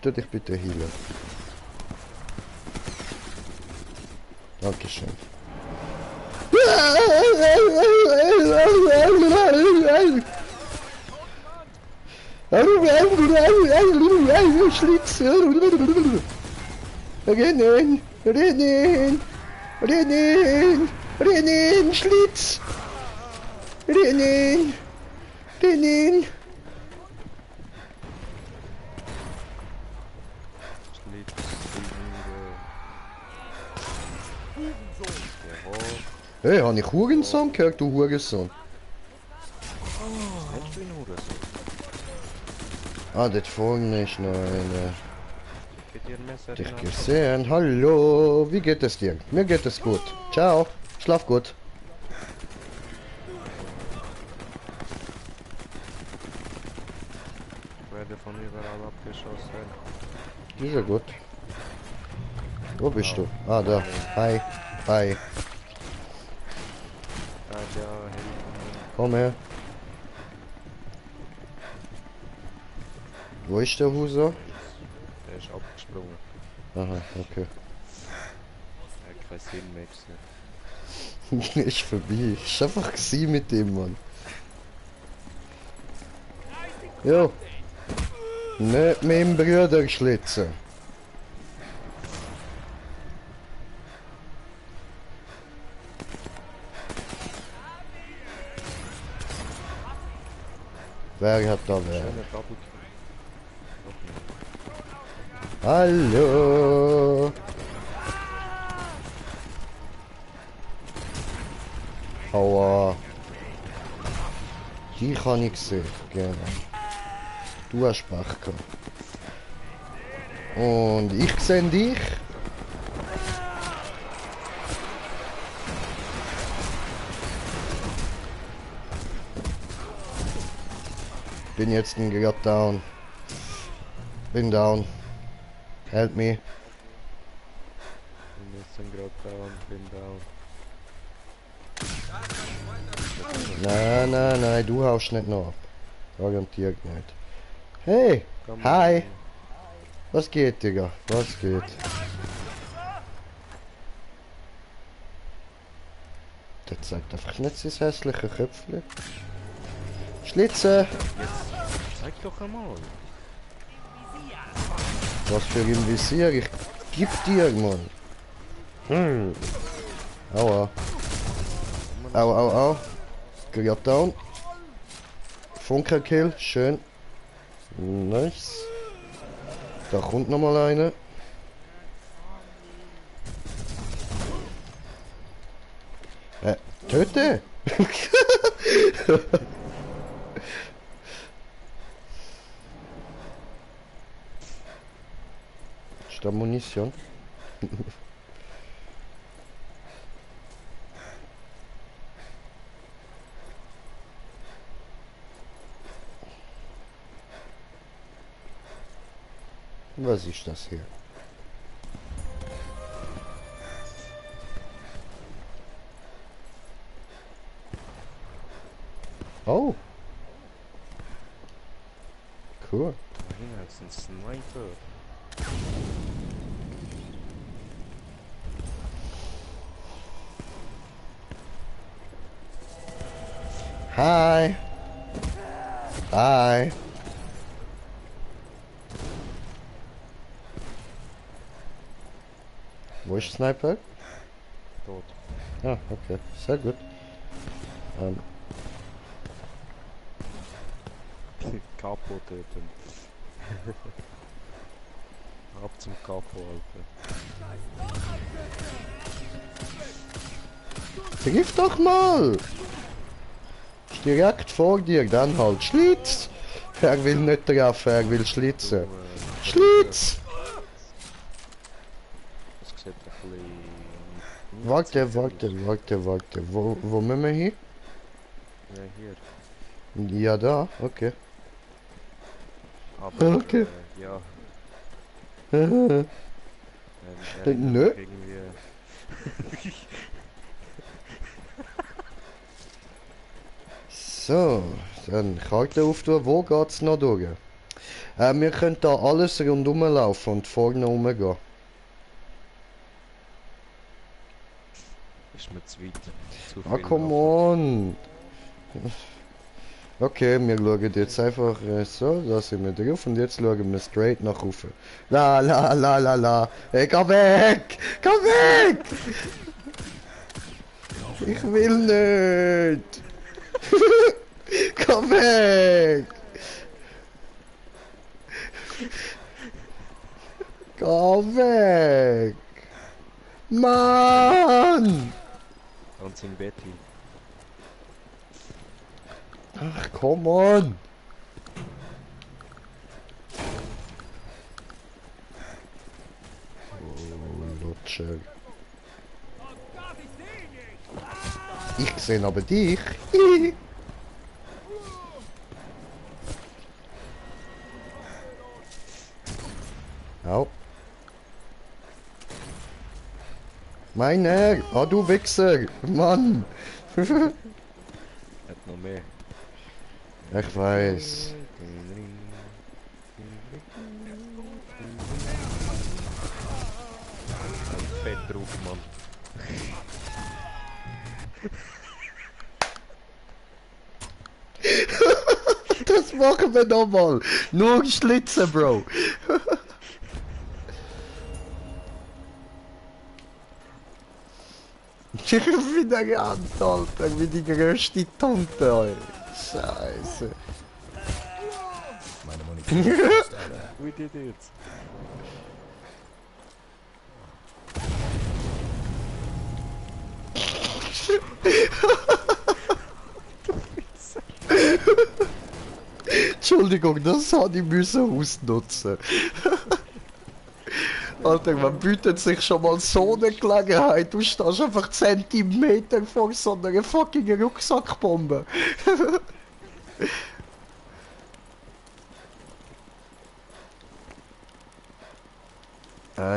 Tu dich bitte healen. Dankeschön. Schlitz. Rennen, rennen, rennen, rennen, Schlitz. Rennen, rennen. Hey, habe ich Hurensohn gehört, du Hurensohn? Kennst du ihn oder so? Ah, dort vorne ist noch eine. Geht dir ein Messer Dich in die Hand? gesehen. Hallo, wie geht es dir? Mir geht es gut. Ciao, schlaf gut. Ich werde von überall abgeschossen. Ist ja gut. Wo bist du? Ah, da. Hi. Hi. Ja, helfen Komm her. Wo ist der Huser? mir. Der ist abgesprungen. Aha, okay. Er hat keinen Sinn mehr gesehen. Ist vorbei. Ist einfach gewesen mit dem Mann. Jo. Nicht mit dem Bruder schlitzen. Wer hat da wer? Schöner Double Kill. Noch nicht. Hallo. Aua. Die kann ich sehen, gerne. Du hast Pech gehabt. Und ich sehe dich. Bin jetzt gerade down. Bin down. Help me. Wir sind gerade down, bin down. Nein, nein, nein, du haust nicht noch ab. Garantiert nicht. Hey! Komm, Hi! Was geht, Digga? Was geht? Der zeigt einfach nicht sein hässliches Köpfchen. Schlitze! Zeig doch einmal. Was für ein Visier? Ich gib dir, Mann. Aua. Au, au, au. Gerade down. Funkerkill, schön. Nice. Da kommt noch mal eine. Töte! Ist da Munition? Was ist das hier? Oh. Cool. Ja, das ist ein Sniper. Hi. Hi. Wo ist Sniper? Tot. Ah, okay. Sehr gut. Capo töten. Ab zum Capo, Alter. Triff doch mal! Ist direkt vor dir, dann halt Schlitz! Er will nicht treffen, er will schlitzen. Schlitz! Das sieht ein bisschen... Warte. Wo müssen wir hin? Ja, hier. Ja, da, okay. Aber, Okay. Ja. Nö. Irgendwie... So, dann Karte auftun, wo geht's noch durch? Wir können da alles rundum laufen und vorne rumgehen. Ist mir zu weit. Zu Ah, viel come Laufen. on! Okay, wir schauen jetzt einfach so, da sind wir drauf und jetzt schauen wir straight nach oben. La la la la la! Hey, geh weg! Geh weg! Ich will nicht! Geh weg! Geh weg! Mann! Und sein Betty. Ach, come on! Oh, Lutscher. Ich sehe aber dich. Au. Meiner! Ah, du Wichser! Mann! Hat noch mehr. Ich weiß. Ein Fett drauf, Mann. Das machen wir nochmal! Nur schlitzen, Bro! Wie der Gant, Alter, wie die größte Tante, Alter. Scheiße. Meine Munition ist alle. We did it. Entschuldigung, das habe ich müssen ausnutzen. Alter, man bietet sich schon mal so eine Gelegenheit. Du stehst einfach Zentimeter vor so einer fucking Rucksackbombe.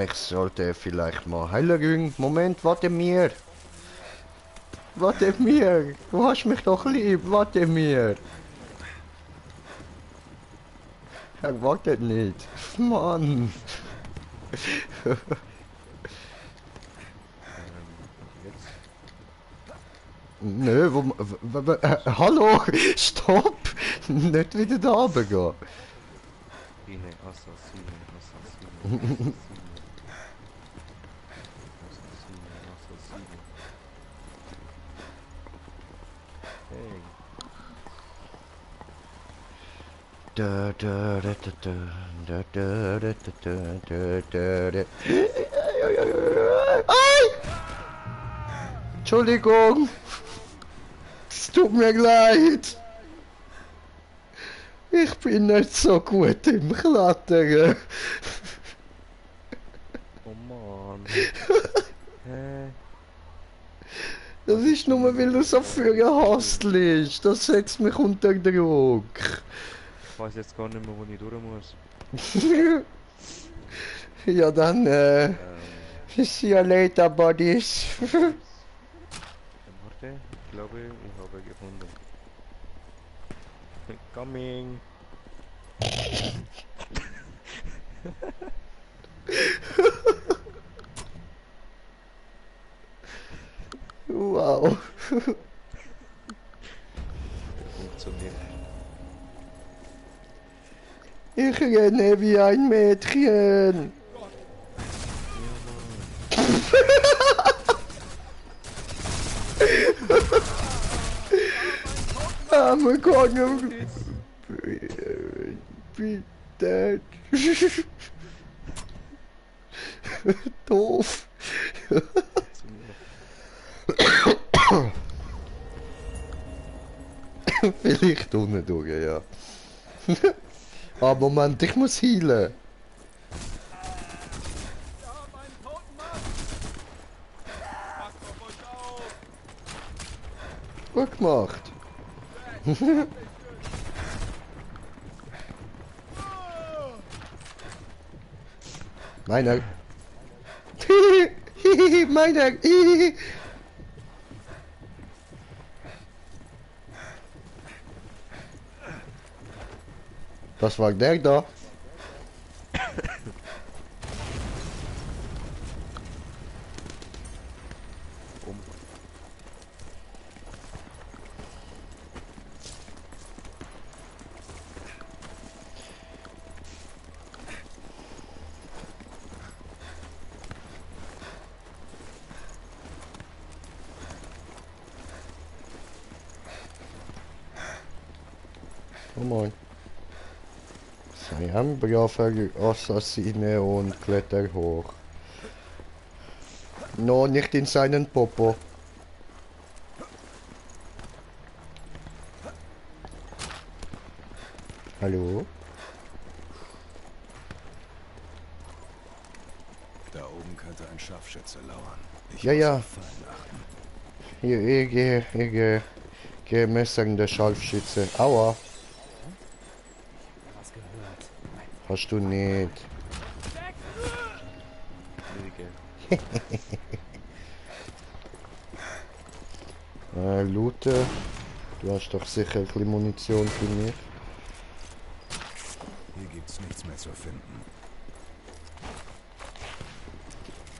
Ich sollte vielleicht mal heilen. Moment, warte mir. Warte mir. Du hast mich doch lieb. Warte mir. Er wartet nicht. Mann. Jetzt. Nö, hallo, stopp! Nicht wieder da runtergehen. Assassine, Assassine, Assassine, Assassine. Assassine, Assassine. Hey. Da, da, da, da, da, da, da, da, da, da, da. Ai! Entschuldigung. Es tut mir leid. Ich bin nicht so gut im Klettern. Oh Mann. Hä? Das ist nur, weil du so viel hastelst. Das setzt mich unter Druck. Ich weiß jetzt gar nicht mehr, wo ich durch muss. Ja, dann, see you later, buddies. Warte, ich glaube, ich habe gefunden. Coming! Wow. Funktioniert. Ich renne wie ein Mädchen. I'm gonna be dead. Doof. Vielleicht unten durch, ja. Ah, Moment, ich muss healen. Gut gemacht. Meiner. Meiner. Das war der da. Come on. Sei ein braver Assassine und kletter hoch. No, nicht in seinen Popo. Hallo? Da oben könnte ein Scharfschütze lauern. Ich Ja, muss ja. auf Fallen achten. Hier, ich gehe messern der Scharfschütze. Aua. Hast du nicht. Looten. Du hast doch sicher ein bisschen Munition für mich. Hier gibt's nichts mehr zu finden.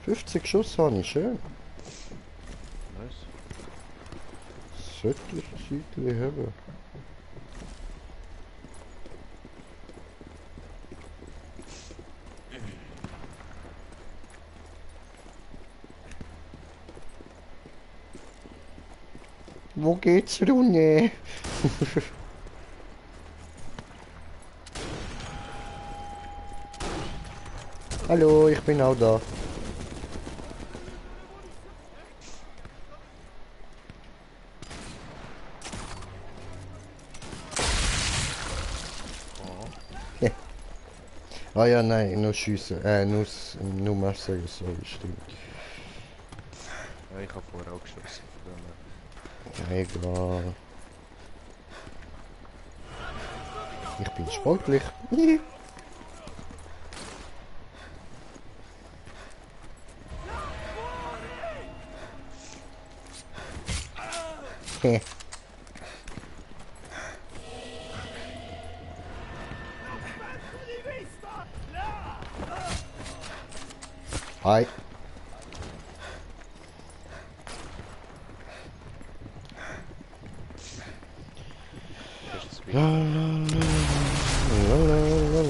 50 Schuss habe ich, schön. Nice. Sollte ich ein Zeitchen haben. Wo geht's runter? Hallo, ich bin auch da. Ah ja, nein, nur schiessen. Nur Messer, sorry, stimmt. Ja, ich habe vorher auch geschossen. Egal. Ich bin sportlich. Heh. Hi. La la la la la la La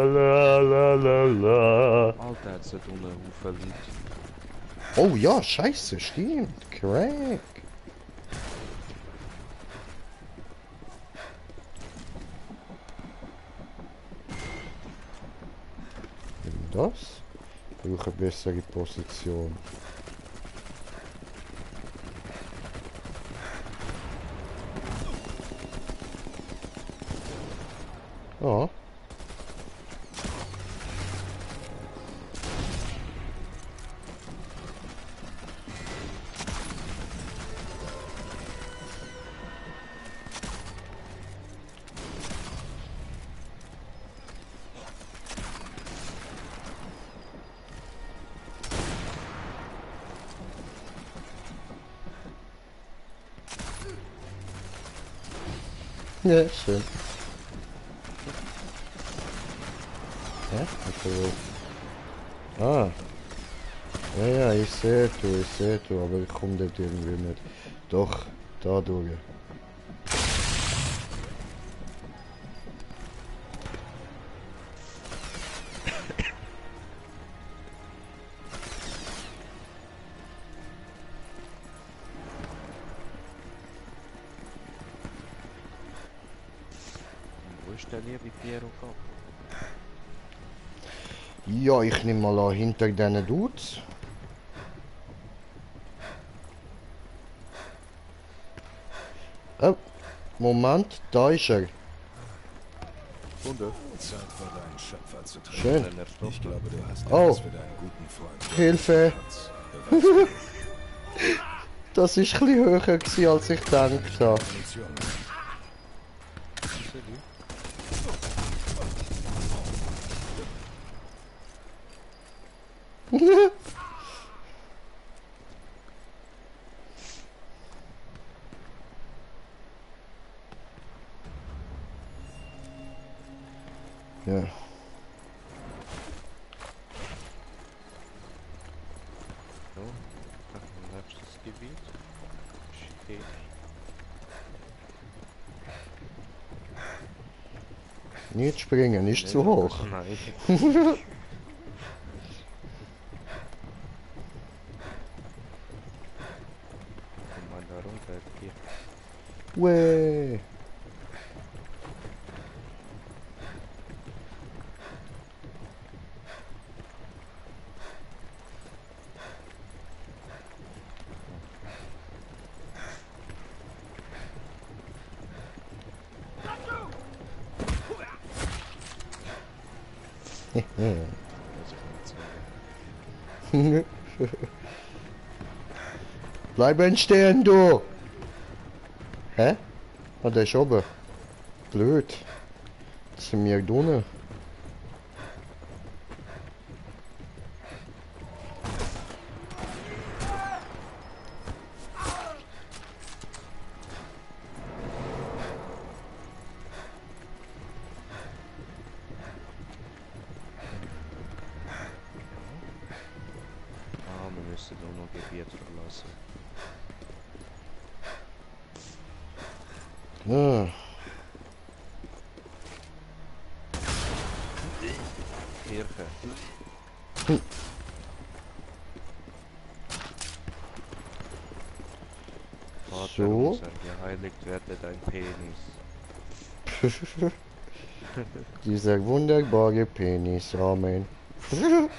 la la la la. Alter, hat so einen Haufen Leute. Oh ja, scheiße, stimmt. Crack. Das? Ich brauche eine bessere Position. Ja. Ja, schön. Ja, also. Ah. Ja, ja, ich sehe du, aber ich komme dort irgendwie nicht. Doch, da durch. Wo ist der liebe Piero Capo? Ja, ich nehme mal an, hinter diesen Dudes. Oh, Moment, da ist er. Wunder. Zeit für deinen Schöpfer zu treffen. Schön. Ich glaube, du hast Oh. alles für deinen guten Freund. Hilfe! Beweis Das ist ein bisschen höher gewesen, als ich gedacht habe. Munition. Ja. So, nächstes Gebiet. Steht. Nicht springen, nicht zu hoch. Nein. Komm mal da runter, hier. Weh. Das kommt so. Bleiben stehen, du! Hä? Ah, der ist oben. Blöd. Das sind wir drinnen. Ah, wir müssen auch noch Gebiet verlassen. Ah. Kirche. Vater So. unser, geheiligt werde dein Penis. Dieser wunderbare Penis, Amen. Gefunden.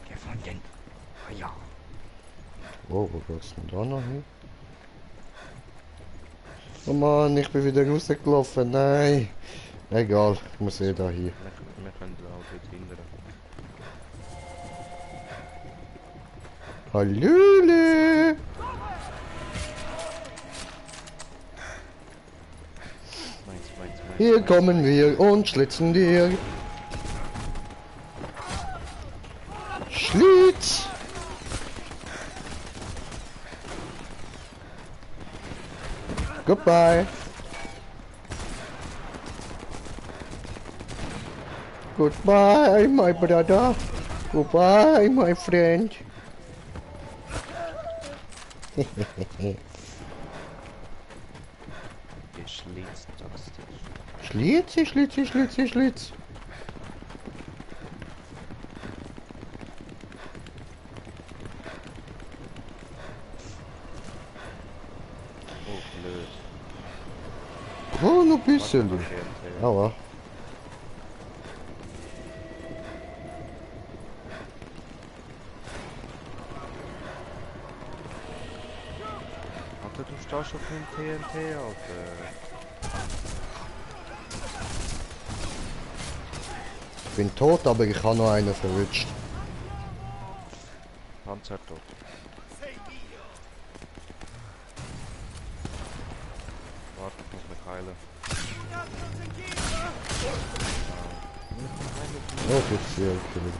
Gefunden. Ah ja. Oh, wo geht's denn da noch hin? Oh Mann, ich bin wieder rausgelaufen, nein. Egal, ich muss eh da hier. Wir können auch dort hindern. Hallöle! Meins. Hier kommen wir und schlitzen dir. Schlitz! Goodbye! Goodbye, my brother! Goodbye, my friend! Geschlitzt, sagst du. Schlitzi, Schlitzi, Schlitzi, Schlitz. Oh, blöd. Oh, noch ein bisschen. TNT. Aber. Alter, du stehst auf dem TNT, Alter. Ich bin tot, aber ich habe noch einen verwünscht. Panzer tot. Warte, ich muss mich heilen. Offiziell killen.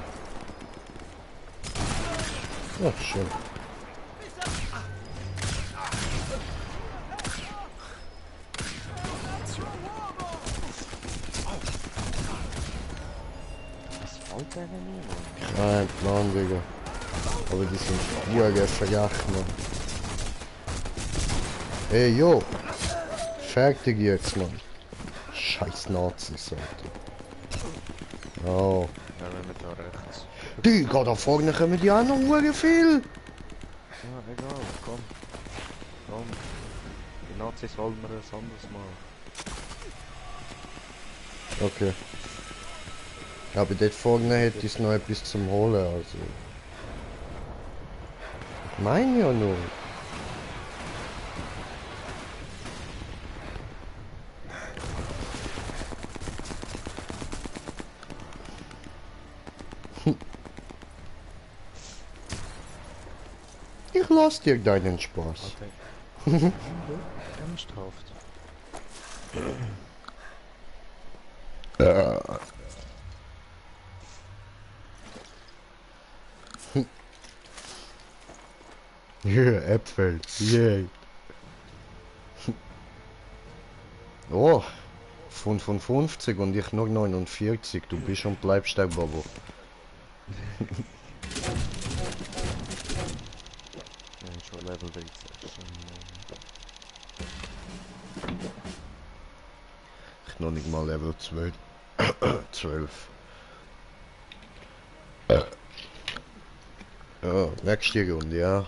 Ach, schön. Was fällt denn nie, Mann? Kein Plan, Digga. Aber die sind Jürgen verjagt, Mann. Hey, jo! Fertig jetzt, Mann. Scheiß Nazis, Alter. Oh. Ja, wenn wir da rechts. Digga, da vorne kommen die auch noch hure viel. Ja, egal, komm. Komm. Die Nazis holen wir das anderes Mal. Okay. Aber dort vorne hätte ich noch etwas zum Holen, also. Ich meine ja nur. Ich lass dir deinen Spaß. Okay. Ernsthaft. Ja, Äpfel. Yay. Oh, 55 und ich nur 49. Du bist und bleibst der Bobo. Ja, schon Level 13. Ich noch nicht mal Level 12. 12. Ja, nächste Runde, ja.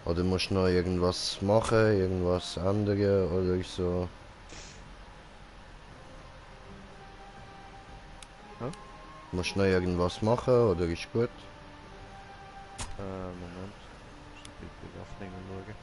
Oder musst du noch irgendwas machen, irgendwas ändern oder so? Hä? Musst du noch irgendwas machen oder ist gut? Moment. Ich muss die Aufnahme schauen.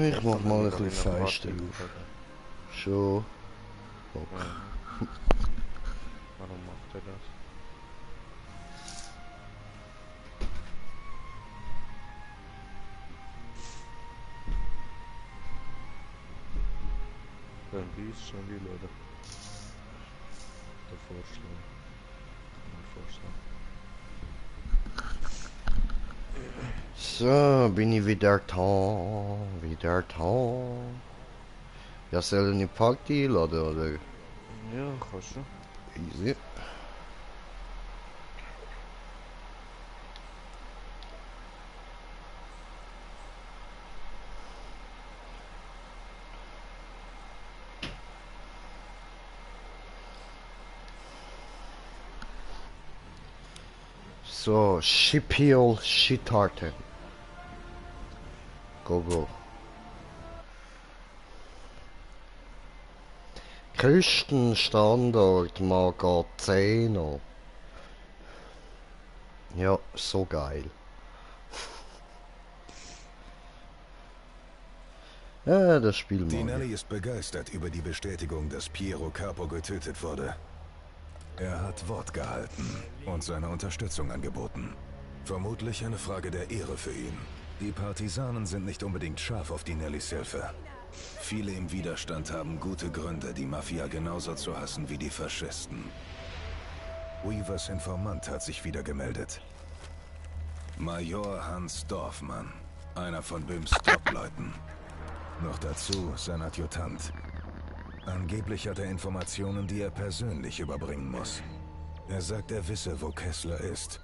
Ich mach mal ein bisschen feister auf. Schon. Okay. Warum macht er das? Dann wie ist schon die Leute. Der Vorschlag. Mein Vorschlag. So, bin ich wieder da. Wieder da. Ja, soll ich eine Party einladen, oder? Ja, kannst du. Easy. So, Shiphiel Shitarten. Go, go. Küstenstandort Magazeno. Ja, so geil. Ja, das Spiel mag Dinelli ist begeistert über die Bestätigung, dass Piero Capo getötet wurde. Er hat Wort gehalten und seine Unterstützung angeboten. Vermutlich eine Frage der Ehre für ihn. Die Partisanen sind nicht unbedingt scharf auf Dinellis Hilfe. Viele im Widerstand haben gute Gründe, die Mafia genauso zu hassen wie die Faschisten. Weavers Informant hat sich wieder gemeldet. Major Hans Dorfmann, einer von Böhms Top-Leuten. Noch dazu sein Adjutant. Angeblich hat er Informationen, die er persönlich überbringen muss. Er sagt, er wisse, wo Kessler ist.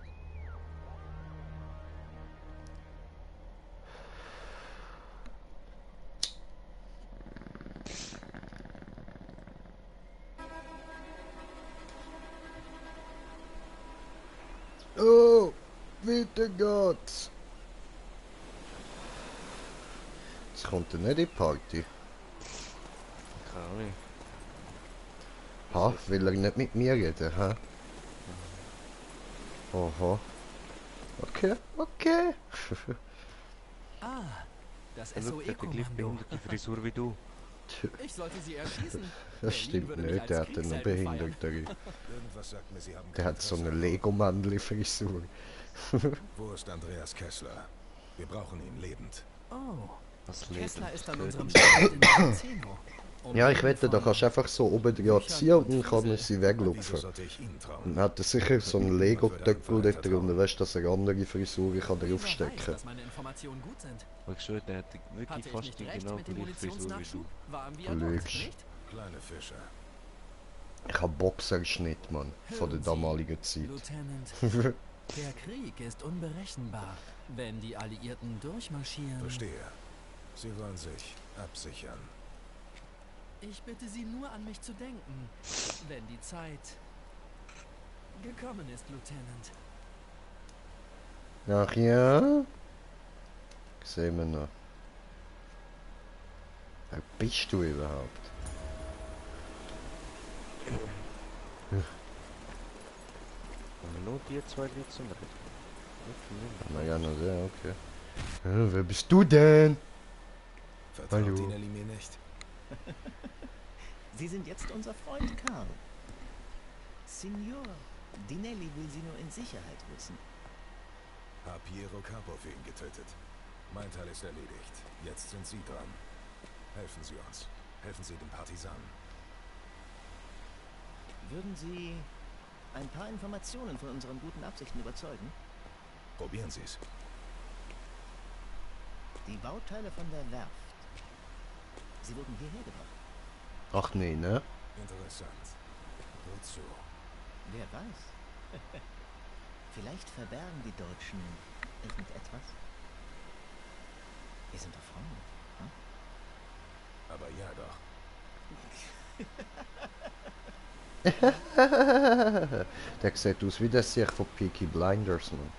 Oh, weiter geht's. Jetzt kommt er nicht in die Party. Keine Ahnung. Ha, will er nicht mit mir reden, ha? Oho. Okay, okay. Ah, das Er schaut, der hat die gleich SOE-Kommando. behinderte Frisur wie du. Ich sollte sie erschießen. Das stimmt nicht, der hat eine Behindertere. Irgendwas sagt mir, Sie haben Der hat so eine Lego-Mandel-Frisur. Wo ist Andreas Kessler? Wir brauchen ihn lebend. Oh, Was Kessler ist an Leben. unserem Stand in Cancino. Ja, ich wette, da kannst du einfach so oben dran ziehen und dann kann man sie Wieso weglupfen. sollte ich ihn trauen? Dann hat er sicher so einen Lego-Töckel dort drunter, weißt du, dass er andere Frisuren kann Wer weiß, draufstecken. dass meine Informationen gut sind. Ich schwöre, der hat wirklich Hatte ich fast nicht die recht genau mit dem gleiche Frisur wie Munitionsnachschub? du. Waren wir Du dort, lügst. nicht? Kleine Fische. Ich habe Boxerschnitt, Mann, von der Hören Sie, damaligen Zeit. Lieutenant, der Krieg ist unberechenbar. Wenn die Alliierten durchmarschieren... Verstehe. Sie wollen sich absichern. Ich bitte Sie nur an mich zu denken, wenn die Zeit gekommen ist, Lieutenant. Ach ja? Sehen wir noch. Wer bist du überhaupt? Und nur die zwei Leute zum Reden. Na ja, noch sehr, okay. Wer bist du denn? Vertraut Hallo. Dinelli mir nicht? Sie sind jetzt unser Freund Karl. Signor, Dinelli will Sie nur in Sicherheit wissen. Hab Piero Capo für ihn getötet. Mein Teil ist erledigt. Jetzt sind Sie dran. Helfen Sie uns. Helfen Sie den Partisanen. Würden Sie ein paar Informationen von unseren guten Absichten überzeugen? Probieren Sie es. Die Bauteile von der Werft. Sie wurden hierher gebracht. Ach nee, ne? Interessant. Wozu? Wer weiß. Vielleicht verbergen die Deutschen irgendetwas. Wir sind doch Freunde. Hm? Aber ja doch. Der sieht aus wie der sich von Peaky Blinders, Mann.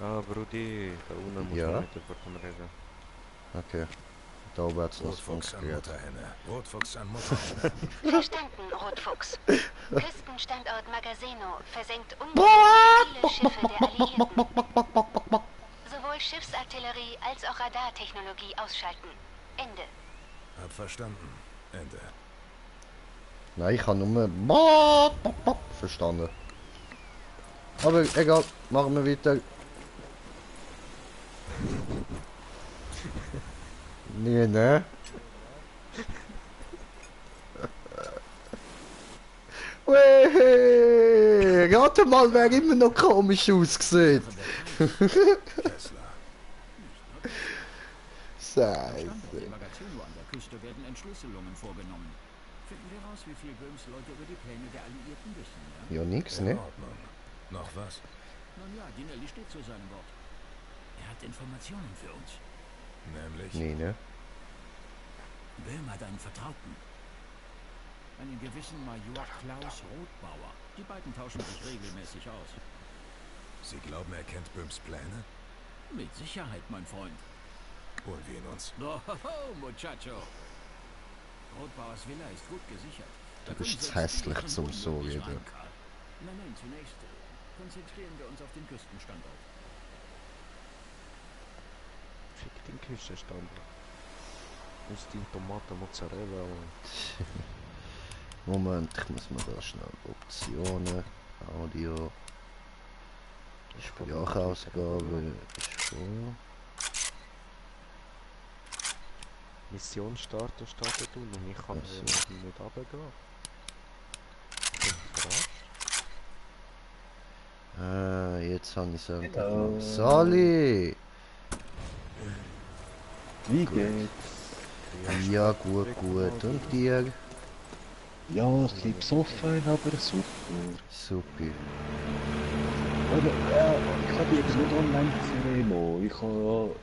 Ah, Brudi, da unten muss Ja. man nicht davon reden. Okay. Da oben hat es noch Rotfuchs an funktioniert. Mutterhenne. Rotfuchs an Mutterhenne. Verstanden, Rotfuchs. Küstenstandort Magazeno versenkt ungefähr viele Schiffe der Alliierten. Sowohl Schiffsartillerie als auch Radartechnologie ausschalten. Ende. Hab verstanden. Ende. Nein, ich habe nur verstanden. Aber egal, machen wir weiter. Nee, ne? Weh, rate mal, wer immer noch komisch aussieht. Kessler. Scheiße. Standort Magazeno an der Küste werden Entschlüsselungen vorgenommen. Finden wir raus, wie viel Böhms Leute über die Pläne der Alliierten wissen, ja? Ja, nix, In ne? Ordnung. Noch was? Nun ja, Dinelli steht zu seinem Wort. Er hat Informationen für uns. Nämlich? Nee, ne? Böhm hat einen Vertrauten. Einen gewissen Major Klaus Rothbauer. Die beiden tauschen sich regelmäßig aus. Sie glauben, er kennt Böhms Pläne? Mit Sicherheit, mein Freund. Holen wir ihn uns. Oh, Muchacho. Rothbauers Villa ist gut gesichert. Du bist zu hässlich zum so reden. Nein, zunächst konzentrieren wir uns auf den Küstenstandort. Fick den Küstenstand. Ist die Tomaten Mozzarella und... Moment, ich muss mal da schnell Optionen, Audio, Sprachausgabe ist schon. Mission starten startet und ich kann Ach so. nicht runtergehen. Ich bin verarscht. Jetzt habe ich es angefangen. Sali! Wie geht's? Ja, gut, gut. Und dir? Ja, ein bisschen besoffen, aber super. Super. Aber ich habe jetzt nicht online gesehen, Remo.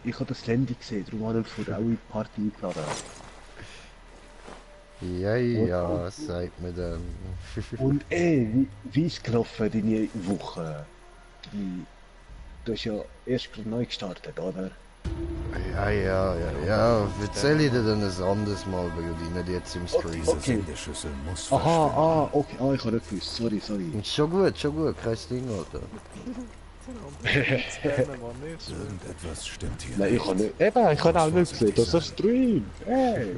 Ich habe das Handy gesehen, darum habe ich vor auch in die Party eingeladen. Ja, ja, sagt mir dann. Und wie ist gelaufen deine Woche? Du hast ja erst gerade neu gestartet, oder? Ja. Erzähl ich dir dann ein anderes Mal, Brudi, nicht jetzt im Stream. Diese Okay. Sendeschüssel muss Aha, okay, ich habe nicht gewusst, sorry. Schon gut, kein Ding, Alter. Irgendetwas stimmt hier. Nein, ich habe nicht. Eben, ich habe auch nicht gesehen, dass er streamt. Hey.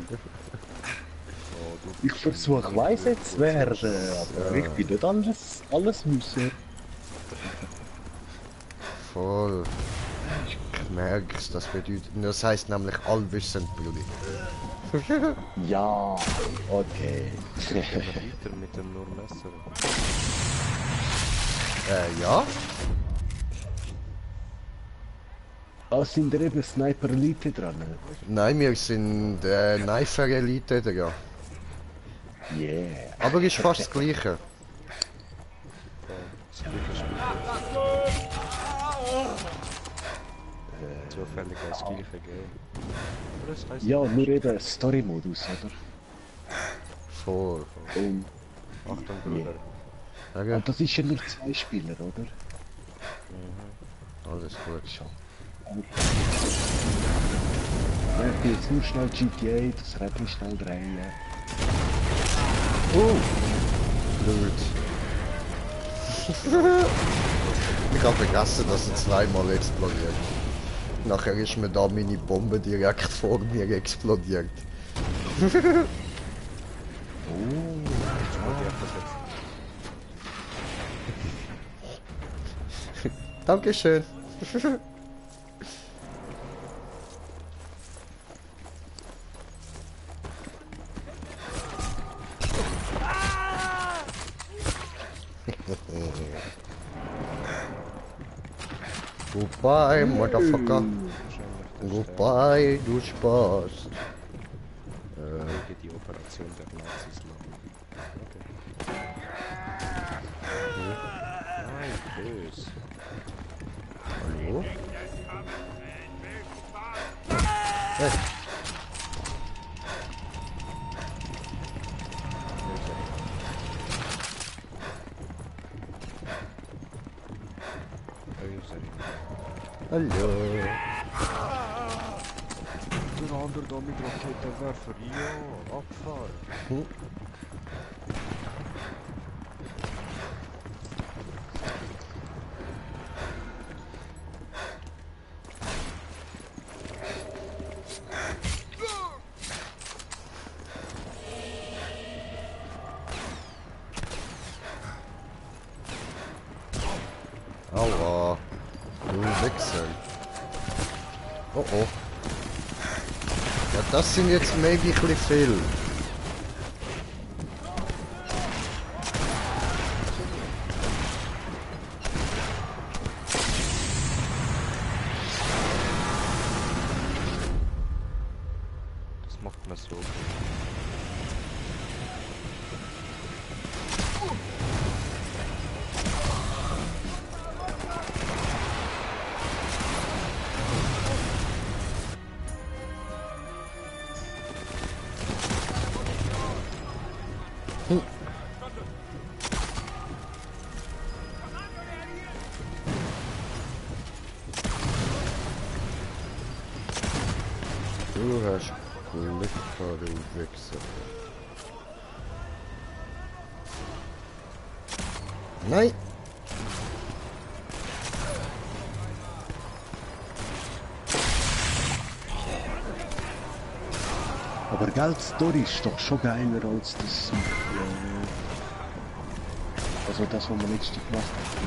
Ich versuche weise zu werden, aber ich bin nicht alles Müsser. Voll. Ich merk's, das bedeutet. Das heißt nämlich allwissend, Brudi. Ja, okay. Gehen wir weiter mit dem nur Messer. Ja? Sind da eben Sniper Elite dran? Nein, wir sind Knifer Elite, Digga. Yeah. Aber ist fast das Gleiche. Zufällig das gleiche Game. Oder das heisst Ja, nur eben Story-Modus, oder? Voll. Und, Achtung, Bruder. Sagen, und das ist ja nur 2 Spieler, oder? alles gut. Schon. Ja, ich bin jetzt nur schnell GTA, das Rädchen schnell drehen. Blöd. Ich habe vergessen, dass er zweimal explodiert. Nachher ist mir da meine Bombe direkt vor mir explodiert. Dankeschön. Goodbye, Motherfucker. Goodbye, du Spaß. Wegen die Operation der Nazis machen. Okay. Nein, böse. Hallo? Hallo. Der andere da mit Raketenwerfer, ja, abgefahren. Aua. Du Wichser. Oh oh. Ja, das sind jetzt maybe ein bisschen viel. Das macht man so. Du hast Glück, du Wichser. Nein! Aber gell, die Story ist doch schon geiler als das. Also das, was wir letztes gemacht haben.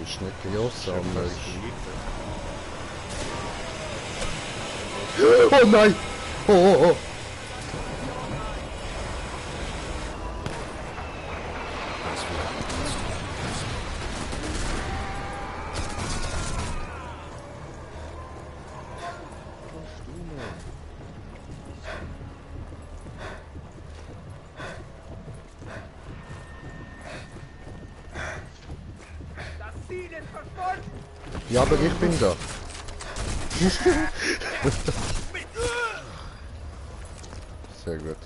sammelst, nicht Grios sammelst. Oh nein! Oh, oh, oh! Ja, aber ich bin da. Sehr gut.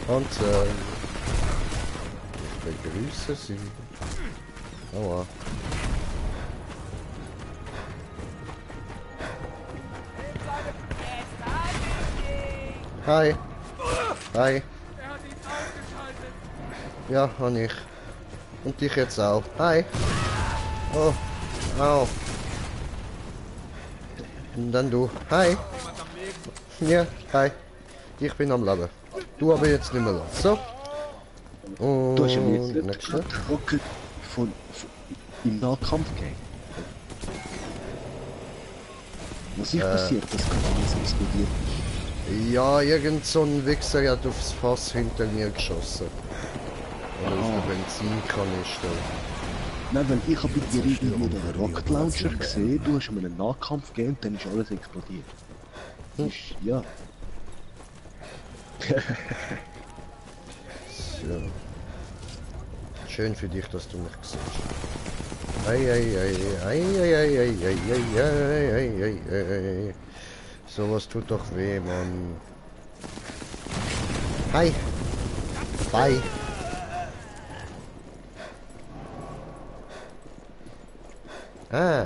Und ich begrüße Sie. Aua. Hi. Hi. Ja, und ich. Und dich jetzt auch. Hi. Oh. Au. Und dann du. Hi. Ja, hi. Ich bin am Leben. Du aber jetzt nicht mehr los. So. Und Du hast ja jetzt nicht nächste. Druck von im Nahkampf gegeben. Was ist passiert, dass alles explodiert ist? Ja, irgend so ein Wichser hat aufs Fass hinter mir geschossen. Oder auf den Benzinkanister. Nein, weil ich habe bei dir irgendwo den Rocket Launcher gesehen, du hast mir einen Nahkampf gegeben und dann ist alles explodiert. Das ist, ja. So. Schön für dich, dass du mich siehst. Ei, ei, ei, ei, ei, ei, ei, ei, ei, ei, ei, ei, ei. Sowas tut doch weh, Mann. Hi. Bye. Ah.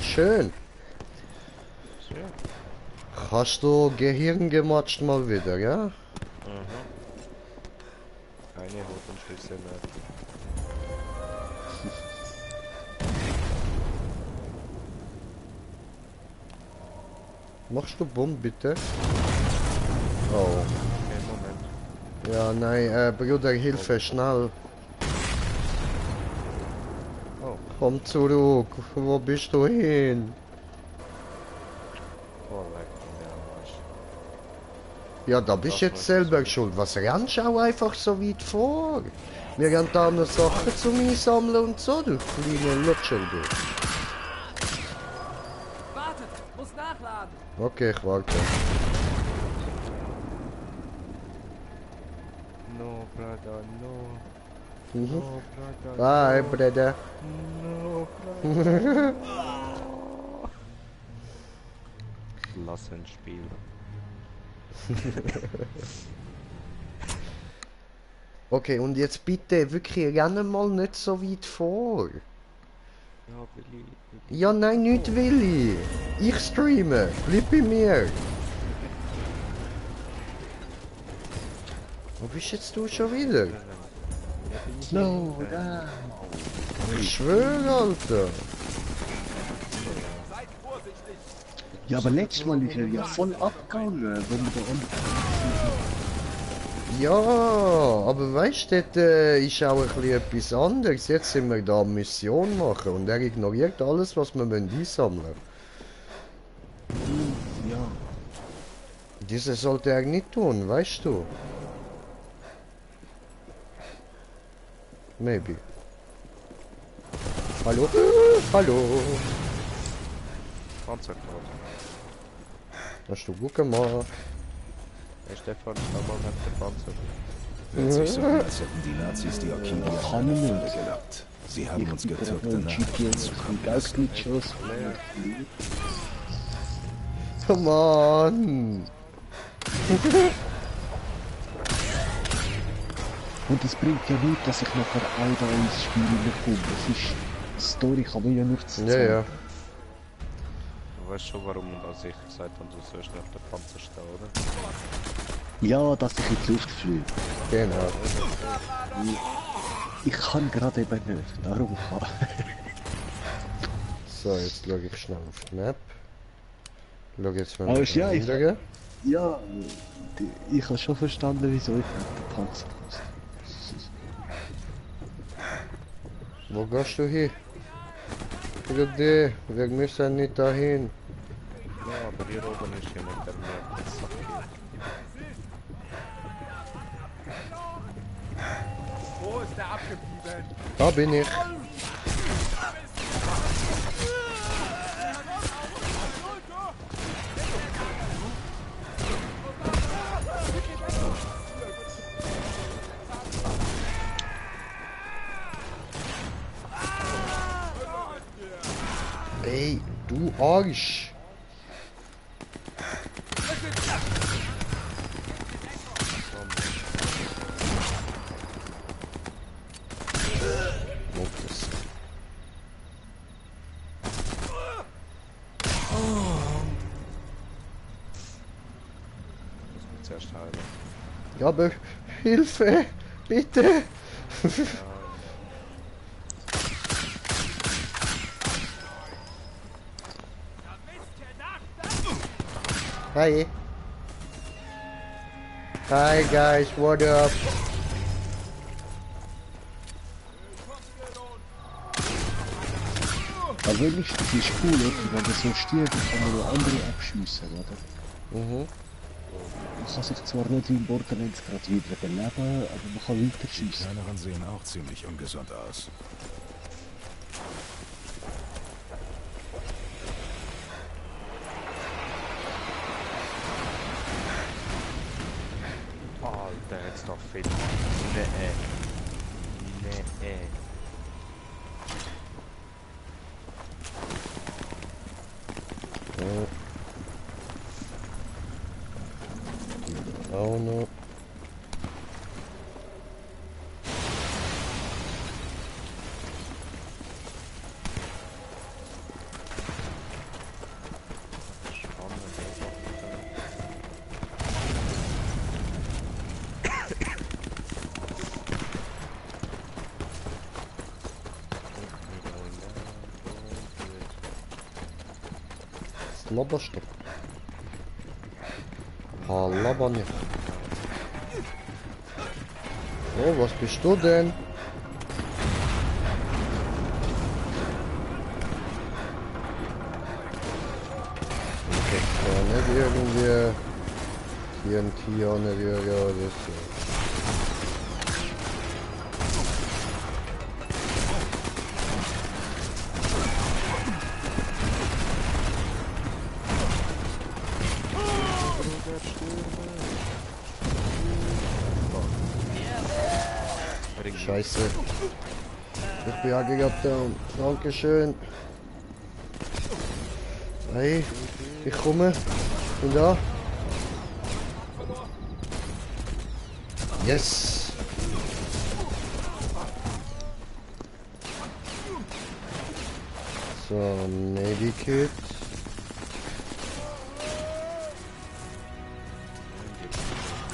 Schön. Hast du Gehirn gematscht mal wieder, ja? Keine Hodenschlüsse mehr. Machst du Bumm, bitte? Oh. Okay, Moment. Ja, nein, Bruder, Hilfe, schnell. Oh, Komm zurück. Wo bist du hin? oh, leck mir am Arsch. Ja, da bist du jetzt selber schuld. Was rennst du auch einfach so weit vor? Wir haben da noch Sachen zum Einsammeln und so, du kleine Lutscher, du. Wartet, muss nachladen. Okay, ich warte. No, brother, no. Mhm. No, brother. Bye, Bruder. No, brother. Lass ihn spielen. Okay, und jetzt bitte wirklich rennen mal nicht so weit vor. Ja, Willi. Ja, nein, nicht will ich. Ich streame. Bleib bei mir. Wo bist jetzt du schon wieder? Slow down. Ich schwöre, Alter. Ja, aber letztes Mal ist er ja voll abgegangen, wenn wir da unten. Ja, aber weißt du, dort ist auch ein bisschen etwas anderes. Jetzt sind wir da eine Mission machen und er ignoriert alles, was wir einsammeln müssen. Ja. Diese sollte er nicht tun, weißt du? Maybe. Hallo? Hallo? Panzerknot. Hast du gut gemacht? Hey Stefan, schau mal nach der Panzer. Hört sich so an, als hätten die Nazis die Orchidee Kann ich nicht. gelappt. Sie haben Ich uns bin getürkt gerade danach. GPS und Geldglitschos. Come on! Und es bringt ja nichts, dass ich nachher auch da ins Spiel reinkomme. Das ist... Die Story kann man ja nur zu Ja, ja. Du weißt schon, warum als ich gesagt habe, du sollst nach der Panzer stehen, oder? Ja, dass ich in die Luft fliege. Genau. Ich kann gerade eben nicht. Darum kann. So, jetzt schaue ich schnell auf die Map. Schau jetzt mal Aber nach ja, ich- hinten. Ja, ich habe schon verstanden, wieso ich den Panzer kostet. Wo gehst du hin? Bitte, wir müssen nicht dahin. Ja, aber hier oben ist ja nicht der Meer. Das ist okay. Wo ist der abgeblieben? Da bin ich. Ey, du Arsch! Ups. Zuerst heilen. Ja, aber Hilfe! Bitte! Hi! Hi guys, what up? Aber wenigstens ist cool, oder? Wenn der so stirbt, kann man noch andere abschiessen, oder? Mhm. Man kann sich zwar nicht wie im Borderlands gerade wieder beleben, aber man kann weiter Die schiessen. kleineren sehen auch ziemlich ungesund aus. Alter, jetzt doch fit. Nee. Nee. Auch noch. Slobberstock. Halabanje. Oh, was bist du denn? Okay, ja, nicht irgendwie TNT auch nicht irgendwie das. Scheiße. Ich bin angegangen down. Dankeschön. Hey, ich komme. Und da. Yes. So, Medikit.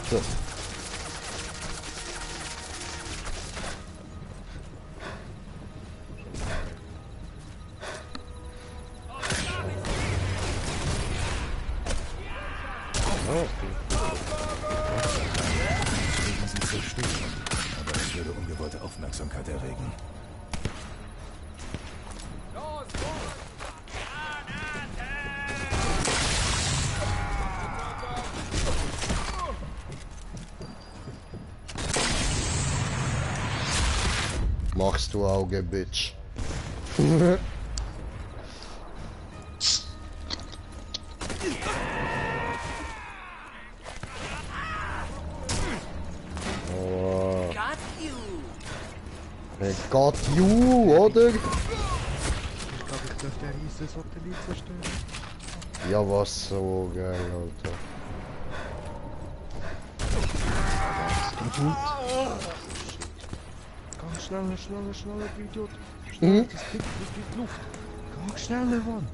So. Wegen sie zerstören, aber es würde ungewollte Aufmerksamkeit erregen. Machst du Auge, Bitch. Oh. Got you, oder? Ich glaube, ich darf der riesen Satellit zerstören. Ja, was so geil, Alter. Ganz schneller, du Idiot. Mhm. Schneller, das gibt Luft. Ganz schneller, Mann.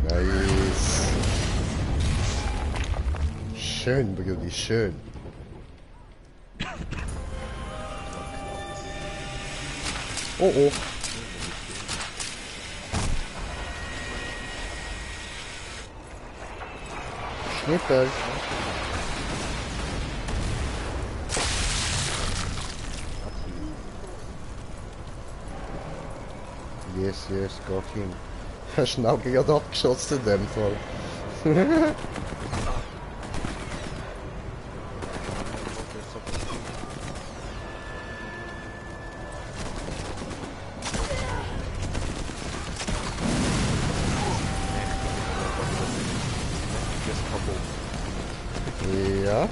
Nice. Schön, Brudi, schön. Oh oh. Nicht da. Yes, yes, got him. Hast du ihn auch gerade abgeschossen in dem Fall? Ja.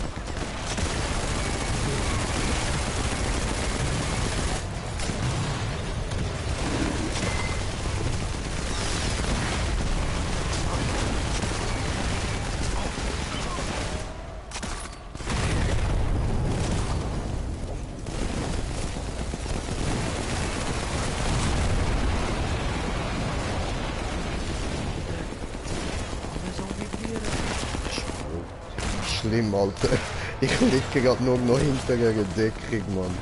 Schlimm, Alter. Ich liege gerade nur noch hinter einer Deckung, Mann.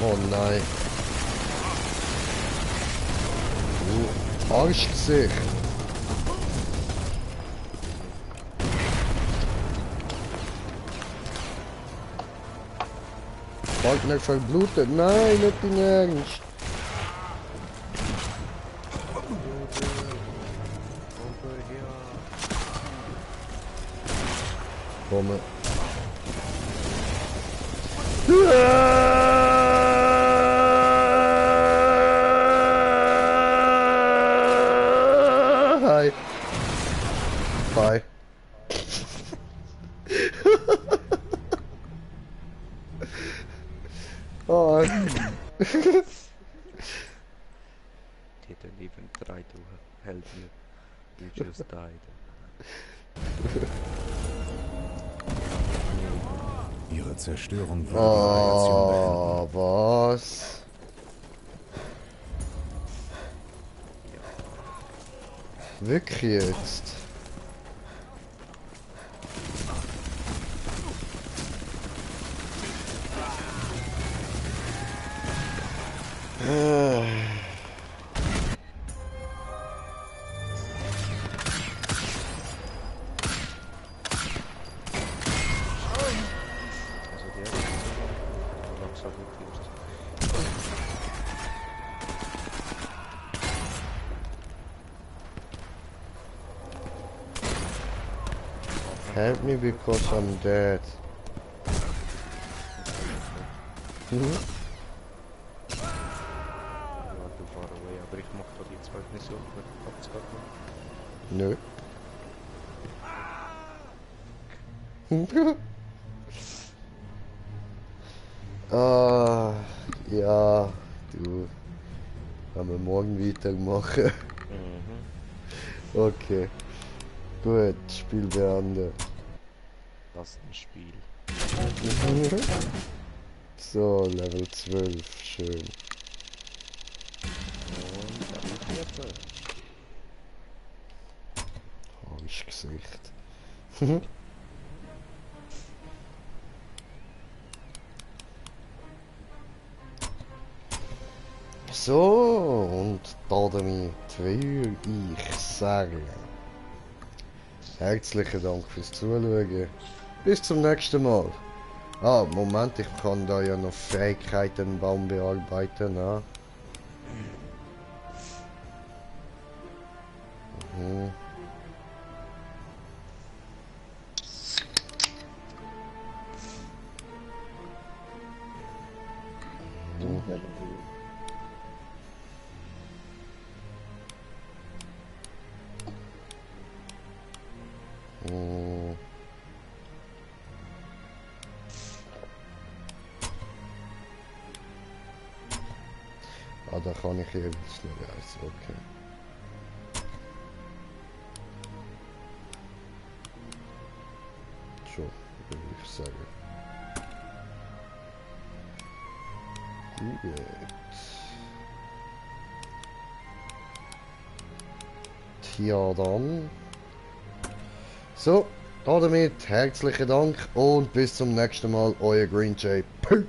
Oh nein. Du Arschgesicht. Partner verblutet. Nein, nicht in Ernst. Komme. Hi. Bye. Oh. Didn't even try to help you. You just died. Ihre Zerstörung wird die Radiation beenden. Was? Wirklich jetzt? Also die erste langsam gekürzt. Help me because I'm dead. You are too far away, aber ich mach da die zweite Mission. Habt ihr gerade noch? Nö. Ah, ja, du. Können wir morgen weitermachen. Okay. Gut, Spiel beenden. Das ist ein Spiel. So, Level 12, schön. Und da ist jetzt. Arschgesicht. So, und damit will ich sagen, herzlichen Dank fürs Zuschauen. Bis zum nächsten Mal. Ah, Moment, ich kann da ja noch Fähigkeitenbaum bearbeiten. Ne? Mhm. Mhm. Ah, da kann ich jetzt noch eins, okay. Schon, würde ich sagen. Gut. Ja dann. So, damit herzlichen Dank und bis zum nächsten Mal, euer Green Jay. Peace.